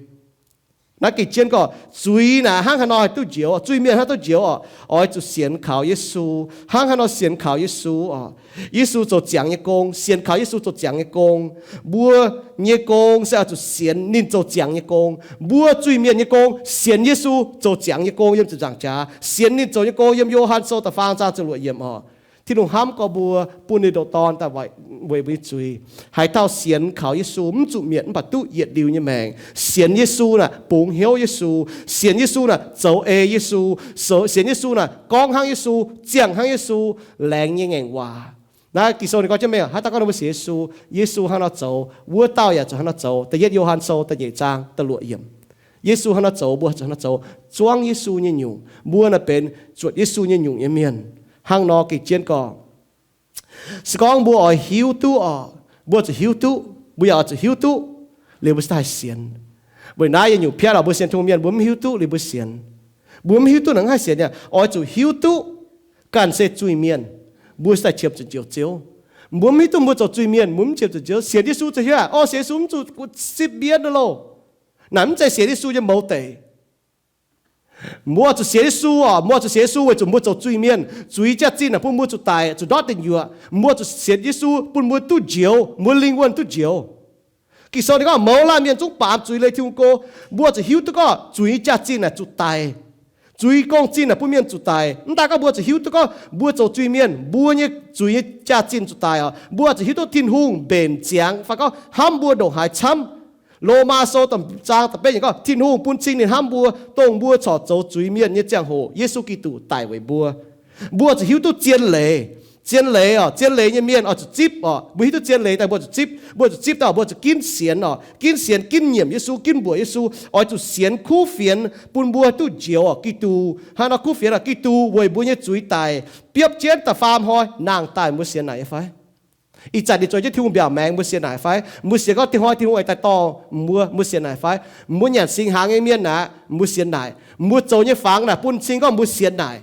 Naaiv gengh jienv gorngv zuiz naaic hnangv haaix nor haih duqv njoux, zuiz-mienh hnangv duqv njoux oc? Oix zuqc sienx kaux Yesu. Hnangv haaix nor sienx kaux Yesu oc? Yesu zoux ziangx nyei gong, sienx kaux Yesu zoux ziangx nyei gong. Mbuo nyei gong se oix zuqc sienx ninh zoux ziangx nyei gong. Mbuo zuiz-mienh nyei gong, sienx Yesu zoux ziangx nyei gong yiem ziepc nzaangc jaax, sienx ninh zoux nyei gong yiem Yo^han Sou da'faam zaang ziepc luoqc yiemc oc. Tin-Hungh hnamv gorx mbuo, bun ninh ndoqc Dorn daaih weic mbuo nyei zuiz. Haaix dauh sienx kaux Yesu, mv zuqc mietc mv baac duqv yietc liuz nyei maengc. Sienx Yesu naaic bungx hnyouv Yesu. Sienx Yesu naaic zoux ei Yesu. Sienx Yesu naaic gorngv hnangv Yesu, ziangh hnangv Yesu, laengz nyei ngaengc waac. Naaiv Ging-Sou ninh gorngv jienv mengh, haaix dauh gorngv ninh mbuo sienx Yesu, Yesu hnangv nor zoux, wuov dauh yaac zuqc hnangv nor zoux. Da'yietv Yo^han Sou da'nyeic zaang da'luoqc yiemc. Yesu hnangv nor zoux, mbuo zuqc hnangv nor zoux. Zuangv Yesu nyei nyungc, mbuo naaic benx zuotc Yesu nyei nyungc nyei mienh. Hnangv nor gengh jienv gorngv, se gorngv mbuo oix hiuv duqv oc, mbuo zuqc hiuv duqv, mbuo yaac oix zuqc hiuv duqv, liuz mbuo cingx daaih sienx. Weic naaiv yietc nyungc piatv oc, mbuo sienx Tin-Hungh mienh mbuo mv hiuv duqv liuz mbuo sienx. Mbuo mv hiuv duqv naaic mv haih sienx nyei. Oix zuqc hiuv duqv ganh se zuiz-mienh, mbuo cingx daaih qiemx zuqc Njoux Ziouv. Mbuo mv hiuv duqv mbuo zoux zuiz-mienh mbuo mv qiemx zuqc Njoux Ziouv. Sienx Yesu zoux hiuv aqv, o, sienx Yesu mv zuqc sipv mbienv loh. Naaic mv zeiz sienx Yesu nyei mouz deic. Mbuo oix zuqc sienx Yesu oc, mbuo oix zuqc sienx Yesu weic zuqc mbuo zoux zuiz-mienh, zuiz jaax-zinh naaic bun mbuo zuqc daic, zuqc ndortv deic nyuoqc. Mbuo zuqc sienx Yesu bun mbuo duqv njoux, mbuo lingh wuonh duqv njoux. Ging-Sou ninh gorngv mouz laanh mienh zungv baamz zuiz leih Tin-Hungh go. Mbuo zuqc hiuv duqv gorngv zuiz nyei jaax-zinh naaic zuqc daic. Zuiz gong-zinh naaic bun mienh zuqc daic. Mv daaih gorngv mbuo zuqc hiuv duqv gorngv mbuo zoux zuiz-mienh, mbuo nyei zuiz nyei jaax-zinh zuqc daic oc. Mbuo zuqc hiuv duqv Tin-Hungh mbenc ziangx fai gorngv hnamv mbuo ndongc haaix camv. Lomaa Sou zaang da'betv yiemc gorngv Tin-Hungh bun cing ninh hnamv mbuo, dongh mbuo corc zoux zuiz-mienh nyei ziangh hoc Yesu Giduc daic weic mbuo. Mbuo zuqc hiuv duqv zien leiz. Zien leiz oc, zien leiz nyei mienh oix zuqc zipv oc. Mbuo hiuv duqv zien leiz daaih mbuo zuqc zipv. Mbuo zuqc zipv daaih mbuo zuqc ginv sienx oc. Ginv sienx, ginv nyiemc Yesu, ginv mbuoqc Yesu. Oix zuqc sienx kuv fienx bun mbuo duqv njoux oc. Giduc, hnangv nor kuv fienx oc, Giduc weic mbuo nyei zuiz daic, biopv jienv da'faam hnoi nangh daaih. Mbuo sienx naaic nyei fai? Ih zanc ninh zoux jienv Tin-Hungh mbiaauc maengx, mbuo sienx naaic fai? Mbuo sienx gorngv dinh hnoi Tin-Hungh aengx daaih dorh mbuo, mbuo sienx naaic fai? Mbuo nyanc singx hnaangx nyei mienh naaic, mbuo sienx naaic. Mbuo zoux nyei fangx naaic bun cing gorngv mbuo sienx naaic.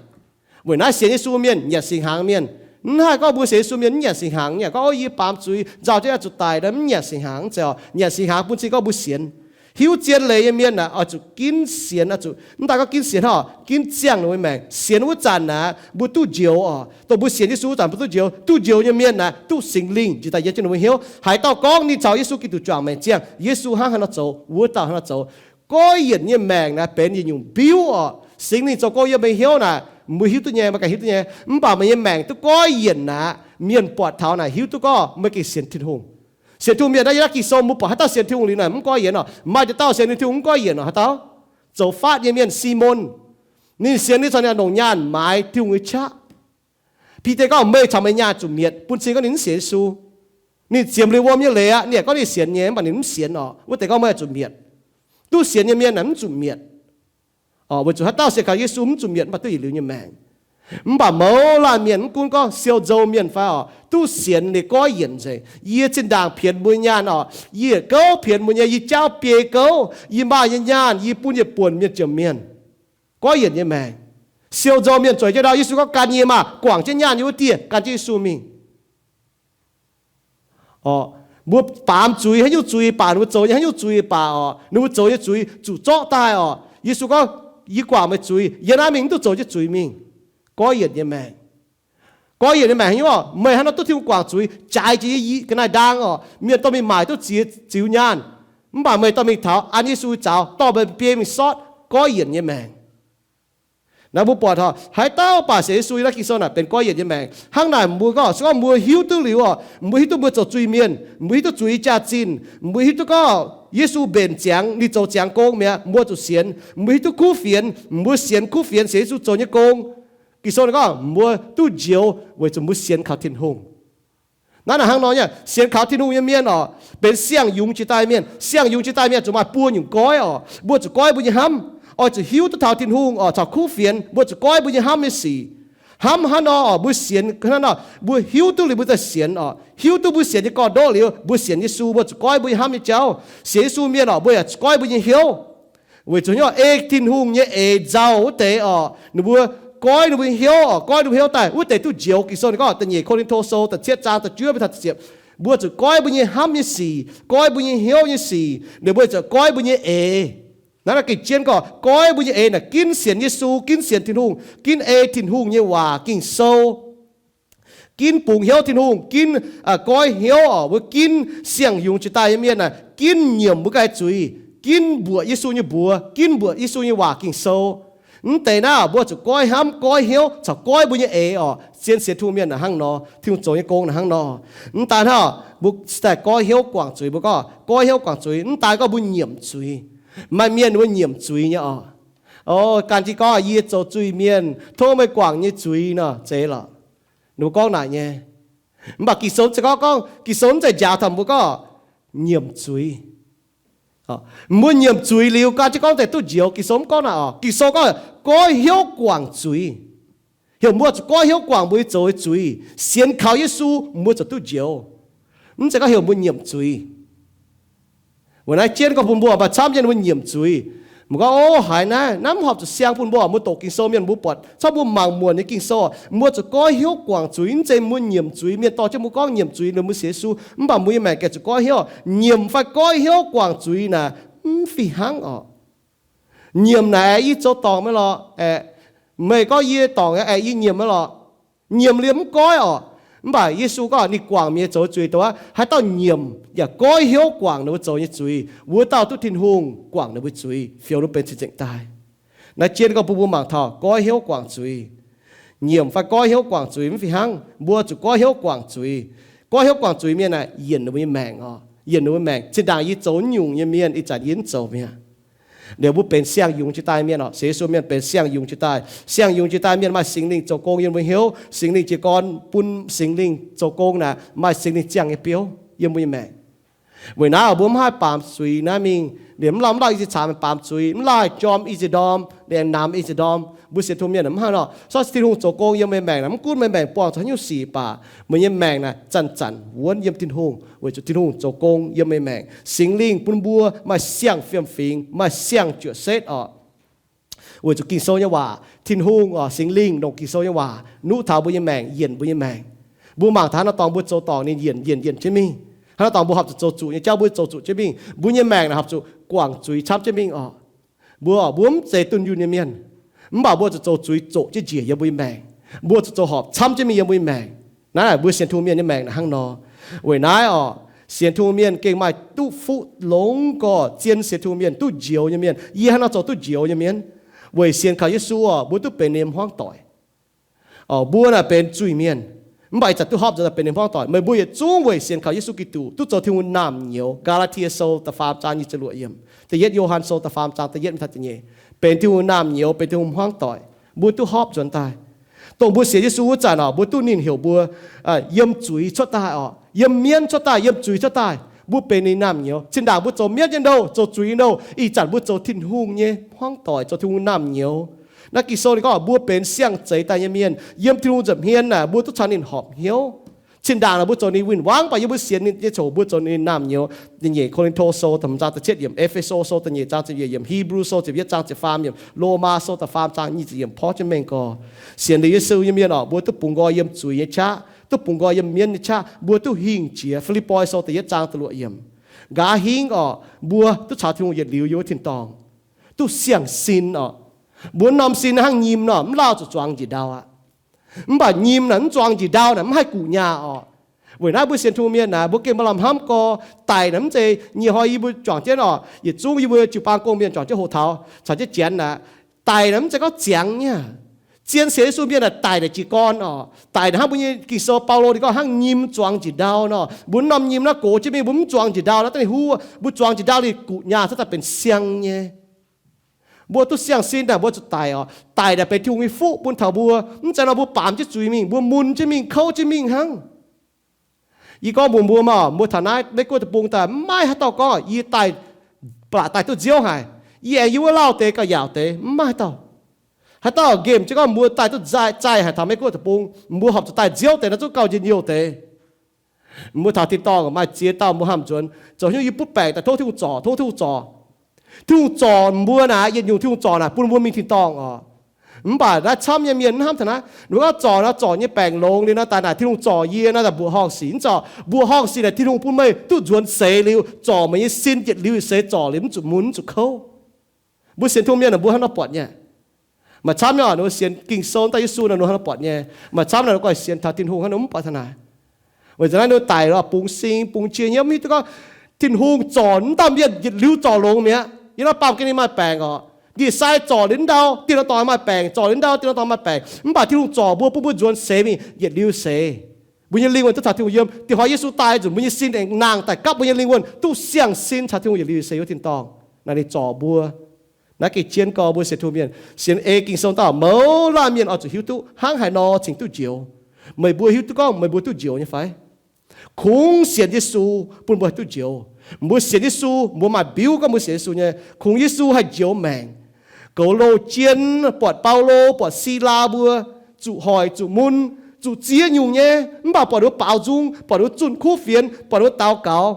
Weic naaiv sienx Yesu mienh nyanc singx hnaangx mienh. Mv haih gorngv mbuo sienx Yesu mienh mv nyanc singx hnaangx, mv haih gorngv, o, yie baamz zuiz nzauh jienv zuqc daic, mv nyanc singx hnaangx, mv zeiz oc. Nyanc singx hnaangx bun cing gorngv mbuo sienx. Hiuv zien leiz nyei mienh naaic oix zuqc ginv sienx, oix zuqc, mv daaih gorngv ginv sienx hnangv oc, ginv ziangh ninh mbuo maengc. Sienx wuov zanc naaic mbuo duqv njoux oc. Dongh mbuo sienx Yesu wuov zanc mbuo duqv njoux. Duqv njoux nyei mienh naaic duqv Singx Lingh njiec daaih yiem jienv ninh mbuo hnyouv. Haaix dauh gorngv ninh caux Yesu Giduc juangc maengc ziangh, Yesu hnangv haaix nor zoux, wuov dauh hnangv nor zoux. Goiv yienc nyei maengc naaic benx yietc nyungc mbiuv oc. Singx Lingh zoux gong yiem meih hnyouv naaic, mbuo hiuv duqv nyei, meih ganh hiuv duqv nyei. Mv baac meih nyei maengc duqv goiv yienc naaic, mienh buatc taux naaic hiuv duqv gorngv meih gengh sienx Tin-Hungh. Sienx Tin-Hungh mienh naaiv, yie naaiv Ging-Sou mbuo buatc haaix dauh sienx Tin-Hungh liuz naaic mv goiv yienc oc. Maaih dauh dauh sienx Tin-Hungh mv goiv yienc oc. Haaix dauh? Zoux faatv nyei mienh Simon. Ninh sienx, ninh caux ninh longc nyaanh maaiz Tin-Hungh nyei qaqv. Bide gorngv, meih caux meih nyaanh zuqc mietc, bun cing gorngv ninh mv sienx Yesu. Ninh ziemx liuz wuom nyei leiz aqv. Ninh aengx gorngv ninh sienx nyei, mv baac ninh mv sienx oc. Wuov deix gorngv meih zuqc mietc. Duqv sienx nyei mienh naaic mv zuqc mietc. Weic zuqc haaix dauh sienx kaux Yesu mv zuqc mietc, mv baac duqv yietc liuz nyei maengc. Mv baac mouz laanh mienh, mv gunv gorngv siou nzou mienh fai oc, duqv sienx liuz goiv yienc nzengc. Yie zinh ndaangc pienx mbuo nyaanh oc, yie gouv pienx mbuo nyei, yie jaauv biei gouv, yie maaih nyei nyaanh yie bun yietc buonc mienh jomc mienh. Goiv yienc nyei maengc. Siou nzou mienh zueiz jienv ndau, Yesu gorngv, gan yie maah! Guangc jienv nyaanh yie wuov dieh, gan jienv Yesu mingh. Mbuo baamz zuiz, haaix nyungc zuiz baac, ninh mbuo zoux nyei haaix nyungc zuiz baac oc, ninh mbuo zoux nyei zuiz zuqc zorqv daaih oc. Yesu gorngv, yie guangc meih zuiz, yiem naaiv mingh mv duqv zoux jienv zuiz mingh. Goiv yienc nyei maengc. Goiv yienc nyei maengc haaix nyungc oc? Meih hnangv nor duqv Tin-Hungh guangc zuiz, jaaix jiex nyei ga'naaiv ndaang oc, mienh dorh mingh maaic duqv ziex ziux nyaanh. Mv baac meih dorh mingh taux an Yesu zaux, dorh meih biei mingh sortv, goiv yienc nyei maengc. Naaiv mbuo buatc oc, haaix dauh baac sienx Yesu yiem naaiv Ging-Sou naaic benx goiv yienc nyei maengc. Hnangv naaic mbuo gorngv, se gorngv mbuo hiuv duqv liuz oc, mbuo hiuv duqv mbuo zoux zuiz-mienh, mbuo hiuv duqv zuiz nyei jaax-zinh, mbuo hiuv duqv gorngv Yesu mbenc ziangx, ninh zoux ziangx gong mi'aqv, mbuo zuqc sienx. Mbuo hiuv duqv kuv fienx, mbuo sienx kuv fienx, sienx Yesu zoux nyei gong. Ging-Sou ninh gorngv mbuo duqv njoux weic zuqc mbuo sienx kaux Tin-Hungh. Naaiv naaic hnangv nor nyei, sienx kaux Tin-Hungh nyei mienh oc, benx siang-yungz jiex daaih mienh. Siang-yungz jiex daaih mienh zuqc maaih buo nyungc goiv oc. Mbuo zuqc goiv mbuo nyei hnamv, oix zuqc hiuv duqv taux Tin-Hungh oc, caux kuv fienx, mbuo zuqc goiv mbuo nyei hnamv nyei sic. Hnamv hnangv nor oc, mbuo sienx hnangv nor, mbuo hiuv duqv liuz mbuo daaih sienx oc. Hiuv duqv mbuo sienx nyei gorn-ndoqv liuz, mbuo sienx Yesu, mbuo zuqc goiv mbuo nyei hnamv nyei jauv. Sienx Yesu mienh oc, mbuo yaac zuqc goiv mbuo nyei hnyouv. Weic zuqc nyei ei Tin-Hungh nyei eix nzauh wuov deix oc, ninh mbuo goiv ninh mbuo nyei hnyouv oc, goiv ninh mbuo hnyouv daaih wuov deix duqv njoux. Ging-Sou ninh gorngv da'nyeic Ko^lin^to Sou da'cietv zaang da'juov mingh taux da'ziepc, mbuo zuqc goiv mbuo nyei hnamv nyei sic, goiv mbuo nyei hnyouv nyei sic, liuz mbuo zuqc goiv mbuo nyei eix. Naaiv gengh jienv gorngv goiv mbuo nyei eix naaic ginv sienx Yesu, ginv sienx Tin-Hungh, ginv ei Tin-Hungh nyei waac Ging-Sou, ginv bungx hnyouv Tin-Hungh, ginv goiv hnyouv oc, mbuo ginv siang-yungz jiex daaih nyei mienh naaic ginv nyiemc mbuo ganh zuiz, ginv mbuoqc Yesu nyei mbuox, ginv mbuoqc Yesu nyei waac Ging-Sou. Mv deix naaiv mbuo zuqc goiv hnamv, goiv hnyouv caux goiv mbuo nyei eix oc. Zien sienx Tin-Hungh mienh naaic hnangv nor, Tin-Hungh zoux nyei gong naaic hnangv nor. Mv daan hnangv, mbuo daaih goiv hnyouv guangc zuiz, mbuo gorngv goiv hnyouv guangc zuiz, mv daan gorngv mbuo nyiemc zuiz. Maaih mienh mbuo nyiemc zuiz nyei oc. O, gan jienv gorngv, yie zoux zuiz mienh, tov meih guangc nyei zuiz nor, zeiz lorqc. Ninh mbuo gorngv naaic nyei. Mv baac Ging-Sou mv zeiz gorngv, gorngv Ging-Sou mv zeiz njaaux taux mbuo gorngv nyiemc zuiz. Mbuo nyiemc zuiz liuz gan jienv gorngv deix duqv njoux. Ging-Sou mv gorngv naaic oc. Ging-Sou gorngv goiv hnyouv guangc zuiz. Heuc mbuo zuqc goiv hnyouv guangc mbuo nyei zoux nyei zuiz, sienx kaux Yesu, mbuo ziouc duqv njoux. Mv zeiz gorngv heuc mbuo nyiemc zuiz. Weic naaiv jienv gorngv bun mbuo maaih camv jienv mbuo nyiemc zuiz. Mbuo gorngv, o, haaix naaiv, naaiv mv horpc zuqc siang bun mbuo. Mbuo doqc Ging-Sou mienh mbuo buatc, cangv mbuo mangc muonc nyei Ging-Sou, mbuo zuqc goiv hnyouv guangc zuiz, mv zeiz mbuo nyiemc zuiz. Mienh dorh jienv mbuo gorngv nyiemc zuiz liuz mbuo sienx Yesu, mv baac mbuo nyei maengc gengh zuqc goiv hnyouv. Nyiemc fai goiv hnyouv guangc zuiz naaic mv fih hnangv oc. Nyiemc naaic aengx yie zoux dorngc meih lorqc, aengx meih gorngv yie dorngc aengx yie nyiemc meih lorqc. Nyiemc liemh mv goiv oc. Mv baac Yesu gorngv ninh guangc mienh nyei zoux zuiz dongh haaix dauh nyiemc yaac goiv hnyouv guangc ninh mbuo zoux nyei zuiz, wuov dauh duqv Tin-Hungh guangc ninh mbuo zuiz, fioux ninh benx cing-nzengc daaih. Naaiv jienv gorngv bun mbuo mangc taux goiv hnyouv guangc zuiz. Nyiemc fai goiv hnyouv guangc zuiz mv fih hnangv. Mbuo zuqc goiv hnyouv guangc zuiz. Goiv hnyouv guangc zuiz mienh naaic yienc ninh mbuo nyei maengc oc. Yienc ninh mbuo maengc. Zinh ndaangc yie zoux nyungc nyei mienh, ih zanc yie mv zoux mi'aqv. Liuz mbuo benx siang-yungz jiex daaih mienh oc. Sienx Yesu mienh benx siang-yungz jiex daaih. Siang-yungz jiex daaih mienh maaih Singx Lingh zoux gong yiem mbuo hnyouv. Singx Lingh jiez gorn bun Singx Lingh zoux gong naaic maaih Singx Lingh ziangh nyei biouv yiem mbuo nyei maengc. Weic naaiv mbuo mv haih baamz zuiz naaiv mingh. Liemh mv lauh mv lauh i ziex caax baamz zuiz, mv lauh jorm i ziex ndorm, liemh namx i ziex ndorm. Mbuo sienx Tin-Hungh mienh mv haih nor. Corc Tin-Hungh zoux gong yiem meih maengc naaic, mv gunv meih maengc buangh zuqc haaix nyungc sic baac meih nyei maengc naaic zanc-zanc wuonv yiem Tin-Hungh, weic zuqc Tin-Hungh zoux gong yiem meih maengc. Singx Lingh bun mbuo maaih siang-fiem-fingx, maaih siang-juoqc setv oc. Weic zuqc Ging-Sou nyei waac, Tin-Hungh oc, Singx Lingh longc Ging-Sou nyei waac nuqv taux mbuo nyei maengc, yienc mbuo nyei maengc. Mbuo mangc taux haaix nor dorngx mbuo zoux dorngc ninh yienc yienc yienc jienv mingh. Haaix nor dorngx mbuo horpc zuqc zoux zuqc nyei jauv mbuo zoux zuqc jienv mingh. Mbuo nyei maengc naaic horpc zuqc guangc zuiz camv jienv mingh oc. Mbuo, mbuo mv zeiz dunh yunh nyei mienh, mv baac mbuo zuqc zoux zuiz zoqc jienv njiec yiem mbuo nyei maengc. Mbuo zuqc zoux horpc camv jienv mingh yiem mbuo nyei maengc. Naaiv mbuo sienx Tin-Hungh mienh nyei maengc naaic hnangv nor. Weic naaiv oc, sienx Tin-Hungh mienh gengh maaih duqv fuqv longx gorx. Zien sienx Tin-Hungh mienh duqv njoux nyei mienh. Yie hnangv nor zoux duqv njoux nyei mienh. Weic sienx kaux Yesu oc, mbuo duqv benx ninh nyei hmuangv doic. Mbuo naaic benx zuiz-mienh, mv baac ih zanc duqv hopv nzuonx benx ninh hmuangv doic. Meih mbuo yietc zungv weic sienx kaux Yesu Giduc duqv zoux Tin-Hungh naamh nyouz. Gaa^laa^tie Sou da'faam zaang nyic ziepc luoqc yiemc, da'yietv Yo^han Sou da'faam zaang da'yietv mingh taux da'nyeic, benx Tin-Hungh naamh nyouz, benx Tin-Hungh hmuangv doic. Mbuo duqv hopv nzuonx daaih. Dongh mbuo sienx Yesu wuov zanc oc, mbuo duqv ninh heuc mbuo yiem zuiz cuotv daaih oc, yiem mienv cuotv daaih, yiem zuiz cuotv daaih. Mbuo benx ninh naamh nyouz. Zinh ndaangc mbuo zoux mienv nyei nouh, zoux zuiz nyei nouh, ih zanc mbuo zoux Tin-Hungh nyei hmuangv doic, zoux Tin-Hungh naamh nyouz. Naaiv Ging-Sou ninh gorngv mbuo benx siang-zeix daaih nyei mienh. Yiem Tin-Hungh nza'hmien naaic mbuo duqv caux ninh horpc hnyouv. Zinh ndaangc naaic mbuo zoux ninh win-wangv, mv baac yiem mbuo sienx ninh nyei ziangh hoc mbuo zoux ninh naamh nyouz. Da'nyeic Ko^lin^to Sou da'faam zaang da'cietv yiemc, E^fe^so Sou da'nyeic zaang ziepc yietc yiemc, Hipv^lu Sou ziepc yietv zaang ziepc faam yiemc, Lomaa Sou da'faam zaang nyic ziepc yiemc porv jienv mengh gorx. Sienx liuz Yesu nyei mienh oc, mbuo duqv bungx nqoi yiem zuiz nyei qaqv, duqv bungx nqoi yiem mienv nyei qaqv, mbuo duqv hingh jiex. Fi^lipv^poi Sou da'yietv zaang da'luoqc yiemc. Nqa'haav hingv oc, mbuo duqv caux Tin-Hungh yietc liuz yiem wuov tin-dorngh, duqv siang-sin oc. Mbuo norm sin hnangv nyim nor, mv lauh zuqc zuangx njiec ndau aqv. Mv baac nyim naaic mv zuangx njiec ndau naaic mv haih guqc nyaah oc. Weic naaiv mbuo sienx Tin-Hungh mienh naaic, mbuo gengh maaih lamh hnamv gorx. Daic naaic mv zeiz nyie hnoi yie mbuo juangc jienv oc, yietc zungv yie mbuo jiu-baang gong mienh juangc jienv hoqc taux caux jienv janx naaic. Daic naaic mv zeiz gorngv ziangx nyei. Zien sienx Yesu mienh naaic daic naaic jiez gorn oc. Daic naaic hnangv mbuo nyei Ging-Sou Baulo ninh gorngv hnangv nyim zuangx njiec ndau nor. Mbuo norm nyim naaiv gox jienv mingh, mbuo mv zuangx njiec ndau naaiv daaih ninh huv, mbuo zuangx njiec ndau ninh guqc nyaah cuotv daaih benx siang nyei. Mbuo duqv siang-sin naaic mbuo zuqc daic oc. Daic naaic benx Tin-Hungh nyei fuqv bun taux mbuo. Mv zeiz nor mbuo baamz jienv zuiz mingh, mbuo mun jienv mingh, kouv jienv mingh hnangv. Yie gorngv mbuox mbuo maah, mbuo taux naaiv Meiv Guoqv deic-bung daaih mv maaih haaix dauh gorngv yie daaih, ba'laqc daaih duqv nziouv haic. Yie aengx yiem wuov lauh deix gauh yaauc deix, mv maaih haaix dauh. Haaix dauh nqemh jienv gorngv mbuo daaih duqv zaih haic taux Meiv Guoqv deic-bung, mbuo horpc zuqc daaih nziouv deix naaiv zungv gauh njien-youh deix. Mbuo taux tin-dorngh maaih ziex dauh mbuo hnamv nzuonx, zoux hnyouv yie butv baengc daaih tov Tin-Hungh zorc, tov Tin-Hungh zorc. Tin-Hungh zorc mbuo naaic, yietc nyungc Tin-Hungh zorc naaic bun mbuo mingh tin-dorngh oc. Mv baac naaiv camv nyei mienh mv hnamv taux naaiv. Ninh mbuo gorngv zorc nor, zorc nyei baengc longx liuz nor, daaih naaic Tin-Hungh zorc yie nor, daaih mbuoqc horngh sic. Mv zorc, mbuoqc horngh sic naaic Tin-Hungh bun meih duqv nzuonx seix liuz, zorc meih nyei sin yietc liuz yietc seix zorc liuz mv zuqc mun mv zuqc kouv. Mbuo sienx Tin-Hungh mienh naaic mbuo hnangv nor buatc nyei. Maaih camv nyei oc, ninh mbuo sienx Ging-Sou daaih Yesu naaic ninh mbuo hnangv nor buatc nyei. Maaih camv naaic mbuo goiv sienx taux Tin-Hungh hnangv nor mv buatc taux naaic. Weic zuqc naaiv ninh mbuo daic lorz bungx sing bungx qiex hnyouv, mv hiuv duqv gorngv Tin-Hungh zorc mv dauh mienh yietc liuz zorc longx mi'aqv. Yiem naaiv baamh gen ninh maaih baengc oc, ndie-sai zorc liuz mv ndau, dieh norm dorngx maaih baengc, zorc liuz mv ndau, dieh norm dorngx maaih baengc. Mv baac Tin-Hungh zorc mbuo bun mbuo nzuonx seix mingh yietc liuz seix. Mbuo nyei lingh wuonh duqv caux Tin-Hungh yiem. Diex hnoi Yesu daaih nzunc, mbuo nyei sin aengx nangh daaih gapv mbuo nyei lingh wuonh duqv siang-sin caux Tin-Hungh yietc liuz yietc seix wuov tin-dorngh. Naaiv ninh zorc mbuo. Naaiv gengh jienv gorx mbuo sienx Tin-Hungh mienh, sienx ei Ging-Sou dauh mouz laanh mienh oix zuqc hiuv duqv hnangv haaix nor cingx duqv njoux. Meih mbuo hiuv duqv gorngv meih mbuo duqv njoux nyei fai? Kungx sienx Yesu bun mbuo haih duqv njoux. Mbuo sienx Yesu, mbuo maaih mbiuv gorngv mbuo sienx Yesu nyei, kungx Yesu haih njoux maengc. Goux loz jien, buatc Baulo, buatc Silaa mbuo, zuqc hoic, zuqc mun, zuqc ziex nyungc nyei, mv baac buatc ninh mbuo baaux nzung, buatc ninh mbuo zunh kuv fienx, buatc ninh mbuo daux gaux.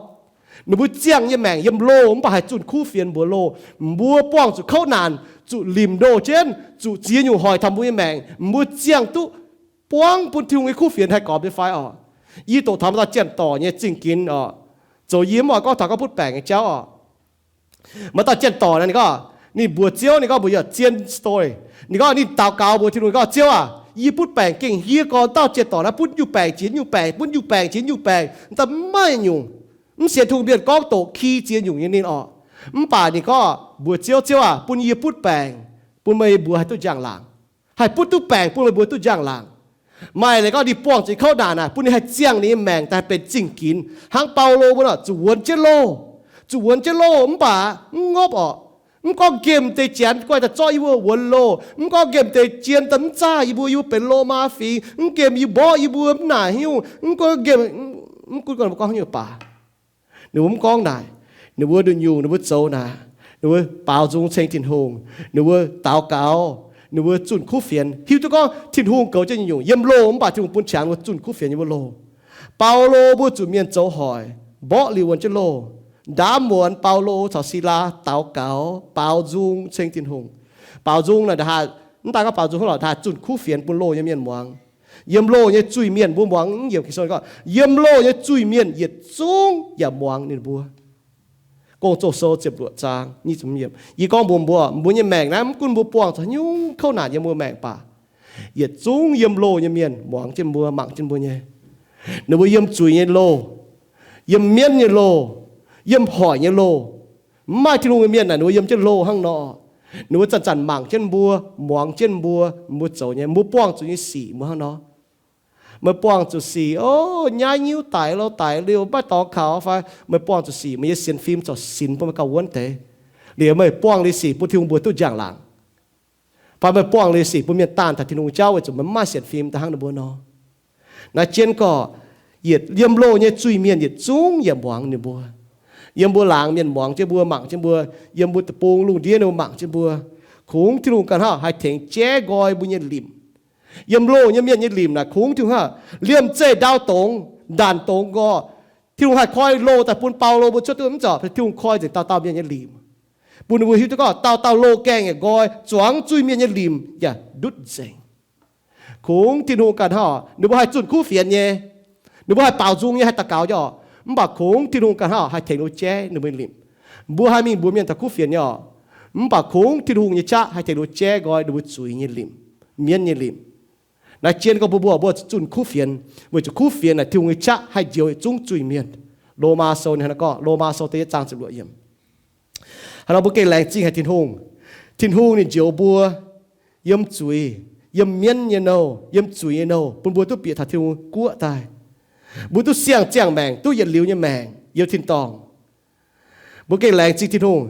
Ninh mbuo ziangh nyei maengc yiem loh mv baac haih zunh kuv fienx mbuox loh. Mbuo buangh zuqc kouv naanc, zuqc limc ndoh jienv, zuqc ziex nyungc hoic taux mbuo nyei maengc, mbuo ziangh duqv buangv bun Tin-Hungh nyei kuv fienx haih gormx nyei fai oc? Yie doqc taux maaih dauh janx-dorc nyei zingh ginx oc. Zoux yie mv oix gorngv taux gorngv butv baengc nyei jauv oc. Maaih dauh janx-dorc naaic ninh gorngv, ninh mbuox Ziouv, ninh gorngv mbuox yaac zien story. Ninh gorngv ninh daux gaux mbuox Tin-Hungh gorngv, Ziouv aac, yie butv baengc gengh hniev gorn dauh janx-dorc naaiv butv nyungc baengc jiex nyungc baengc, butv nyungc baengc jiex nyungc baengc, da'maiv nyungc. Mv sienx Tin-Hungh mienh gorngv doqc ki ziex nyungc nyei ninh oc. Mv baac ninh gorngv mbuox Ziouv, Ziouv aac, bun yie butv baengc, bun meih mbuox haih duqv njang-laangc. Haih butv duqv baengc bun meih mbuox duqv njang-laangc. Maaih leiz gorngv ninh buangh zuqc kouv naanc naaic, bun ninh haih ziangh ninh nyei maengc daaih benx zingh ginx. Hnangv Baulo mbuo nor, zuqc wuonx jienv loh. Zuqc wuonx jienv loh mv baac mv ngopv oc. Mv gorngv nqemh deix janx guai daaih zorqv yie mbuo wuonx loh. Mv gorngv nqemh deix jien daaih mv zaah yie mbuo, yie mbuo benx Lomaa fingx. Mv nqemh yie mborqv yie mbuo mv naaic hnyouv. Mv gorngv nqemh, mv gunv gorngv haaix nyungc baac, ninh mbuo mv gorngv naaic. Ninh mbuo nduqc nyungc ninh mbuo zoux naaic. Ninh mbuo baaux nzung ceng Tin-Hungh. Ninh mbuo daux gaux. Ninh mbuo zunh kuv fienx. Hiuv duqv gorngv Tin-Hungh goux jienv nyungc-nyungc yiem loh mv baac Tin-Hungh bun qangx ninh mbuo zunh kuv fienx yiem wuov loh. Baulo mbuo zuqc mienh zoux hoic, mborqv liuz wuonx jienv loh. Ndaamv muonz Baulo caux Silaa daux gaux, baaux nzung ceng Tin-Hungh. Baaux nzung naaic, mv daaih gorngv baaux nzung hnangv lorqc, haih zunh kuv fienx bun loh nyei mienh muangx. Yiem loh nyei zuiz-mienh mbuo muangx, mv yiem Ging-Sou gorngv, yiem loh nyei zuiz-mienh yietc zungv yaac muangx ninh mbuo. Gong-Zoh Sou ziepc luoqc zaang, yie gorngv mbuox mbuo, mbuo nyei maengc naaiv mv gunv mbuo buangh zuqc haaix nyungc kouv naanc yiem mbuo maengc baac, yietc zungv yiem loh nyei mienh muangx jienv mbuo, mangc jienv mbuo nyei. Ninh mbuo yiem zuiz nyei loh, yiem mienv nyei loh, yiem hoic nyei loh. Mv maaih Tin-Hungh nyei mienh naaic ninh mbuo yiem jienv loh hnangv nor. Ninh mbuo zanc-zanc mangc jienv mbuo, muangx jienv mbuo, mbuo zoux nyei, mbuo buangh zuqc nyei sic mbuo hnangv nor. Meih buangh zuqc sic, o, nyaiv nyiuv daic lo daic liouh maiv dorngx kaux fai? Meih buangh zuqc sic, meih nyei sienx fim corc sinx bun meih gauh wuonv deix. Liuz meih buangh liuz sic bun Tin-Hungh mbuox duqv njang-laangc, fai meih buangh liuz sic bun mienh daanh taux Tin-Hungh jauv weic zuqc meih mv maaih sienx fim daaih hnangv ninh mbuo nor. Naaiv jienv gorx, yietc yiem loh nyei zuiz-mienh yietc zungv yaac muangx ninh mbuo. Yiem mbuo laangz mienh muangx jienv mbuo, mangc jienv mbuo, yiem mbuo deic-bung lungh ndiev ninh mbuo mangc jienv mbuo. Kungx Tin-Hungh ganh hnangv haaix tengx jaiv nqoi mbuo nyei limc. Yiem loh nyei mienh nyei limc naaic kungx Tin-Hungh hnangv liemh zeih ndau dongz, ndanc dongz nqoi. Tin-Hungh haih koi loh daaih bun Baulo mbuo cuotv duqv mv zeiz, Tin-Hungh koi nzengc dauh dauh mienh nyei limc, bun ninh mbuo hiuv duqv gorngv dauh dauh loh gaengh yaac nqoi, zuangx zuiz-mienh nyei limc yaac ndutv nzengc. Kungx Tin-Hungh ganh hnangv, ninh mbuo haih zunh kuv fienx nyei, ninh mbuo haih baaux nzung nyei, haih daux gaux nyei oc. Mv baac kungx Tin-Hungh ganh hnangv haih tengx ninh mbuo jaiv ninh mbuo nyei limc. Mbuo haih mingh mbuox mienh taux kuv fienx nyei oc. Mv baac kungx Tin-Hungh nyei qaqv haih tengx ninh mbuo jaiv nqoi ninh mbuo zuiz nyei limc, mienv nyei limc. Naaiv jienv gorngv mbuo, mbuo, mbuo zunh kuv fienx, weic zuqc kuv fienx naaic Tin-Hungh nyei qaqv haih njoux yietc zungv zuiz-mienh. Lomaa Sou ninh hnangv naaiv gorngv, Lomaa Sou da'yietv zaang ziepc luoqc yiemc. Hnangv nor mbuo gengh laengz zingh haic Tin-Hungh. Tin-Hungh ninh njoux mbuo yiem zuiz, yiem mienv nyei nouh, yiem zuiz nyei nouh, bun mbuo duqv bieqc taux Tin-Hungh guoqv daaih. Mbuo duqv siang-ziangh maengc, duqv yietc liuz nyei maengc yiem tin-dorngh. Mbuo gengh laengz zingh Tin-Hungh.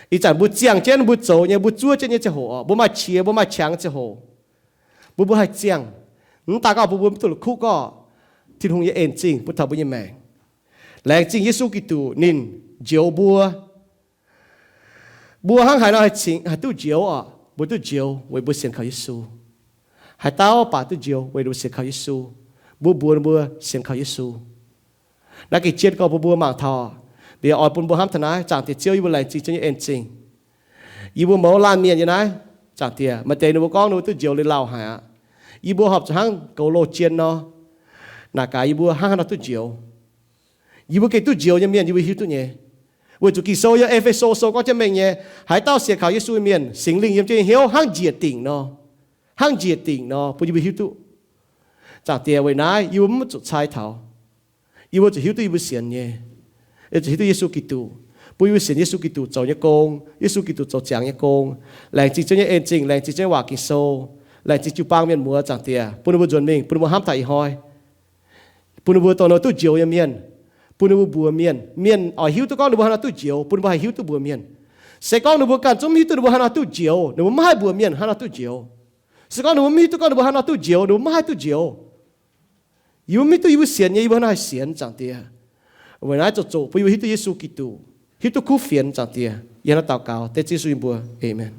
Ih zanc mbuo ziangh jienv, mbuo zoux nyei, mbuo zuov jienv nyei ziangh hoc, mbuo maaih qiex, mbuo maaih qangx ziangh hoc, mbuo, mbuo haih ziangh. Mv daaih gorngv mbuo, mbuo mv duqv la'kuqv gorngv Tin-Hungh nyei en zingh bun taux mbuo nyei maengc. Laengz zingh Yesu Giduc ninh njoux mbuo. Mbuo hnangv haaix nor haih cingx, haih duqv njoux oc? Mbuo duqv njoux weic mbuo sienx kaux Yesu. Haaix dauh baac duqv njoux weic mbuo sienx kaux Yesu. Mbuo mbuox ninh mbuo sienx kaux Yesu. Naaiv gengh jienv gorngv bun mbuo mangc taux, liuz oix bun mbuo hnamv taux naaiv, Zaangc Diex Ziouv, yie mbuo laengz zingh Ziouv nyei en zingh. Yie mbuo mouz laanh mienh nyei naaiv, Zaangc Diex, maaih deix ninh mbuo gorngv ninh mbuo duqv njoux liuz lauh haic aqv. Yie mbuo horpc zuqc hnangv goux loz jien nor. Naaic gaax yie mbuo hnangv haaix nor duqv njoux? Yie mbuo gengh duqv njoux nyei mienh yie mbuo hiuv duqv nyei. Weic zuqc Ging-Sou yiem E^fe^so Sou gorngv jienv mengh nyei, haaix dauh sienx kaux Yesu nyei mienh, Singx Lingh yiem jienv nyei hnyouv hnangv njiec dingc nor, hnangv njiec dingc nor bun yie mbuo hiuv duqv. Zaangc Diex, weic naaiv yie mbuo mv zuqc cai taux. Yie mbuo zuqc hiuv duqv yie mbuo sienx nyei, zuqc hiuv duqv Yesu Giduc, bun yie mbuo sienx Yesu Giduc zoux nyei gong, Yesu Giduc zoux ziangx nyei gong, laengz zingh Ziouv nyei en-zingh, laengz zingh Ziouv nyei waac Ging-Sou, laengz zingh jiu-baang mienh muoz. Zaangc Diex, bun ninh mbuo nzuonx mingh, bun ninh mbuo hnamv taux ih hnoi, bun ninh mbuo dongh ninh duqv njoux nyei mienh, bun ninh mbuo mbuox mienh, mienh oix hiuv duqv gorngv ninh mbuo hnangv haaix nor duqv njoux, bun ninh mbuo haih hiuv duqv mbuox mienh. Se gorngv ninh mbuo ganh zungv mv hiuv duqv ninh mbuo hnangv haaix nor duqv njoux, ninh mbuo maiv haih mbuox mienh hnangv haaix nor duqv njoux. Se gorngv ninh mbuo mv hiuv duqv gorngv ninh mbuo hnangv haaix nor duqv njoux, ninh mbuo maiv haih duqv njoux. Yie mbuo mv hiuv duqv yie mbuo sienx nyei yie mbuo hnangv haaix nor haih sienx, Zaangc Diex. Weic naaiv zuqc zuqc bun yie mbuo hiuv duqv Yesu Giduc, hiuv duqv kuv fienx, Zaangc Diex. Yie hnangv naaiv daux gaux dengv Ziouv Yesu nyei mbuox. Aamen.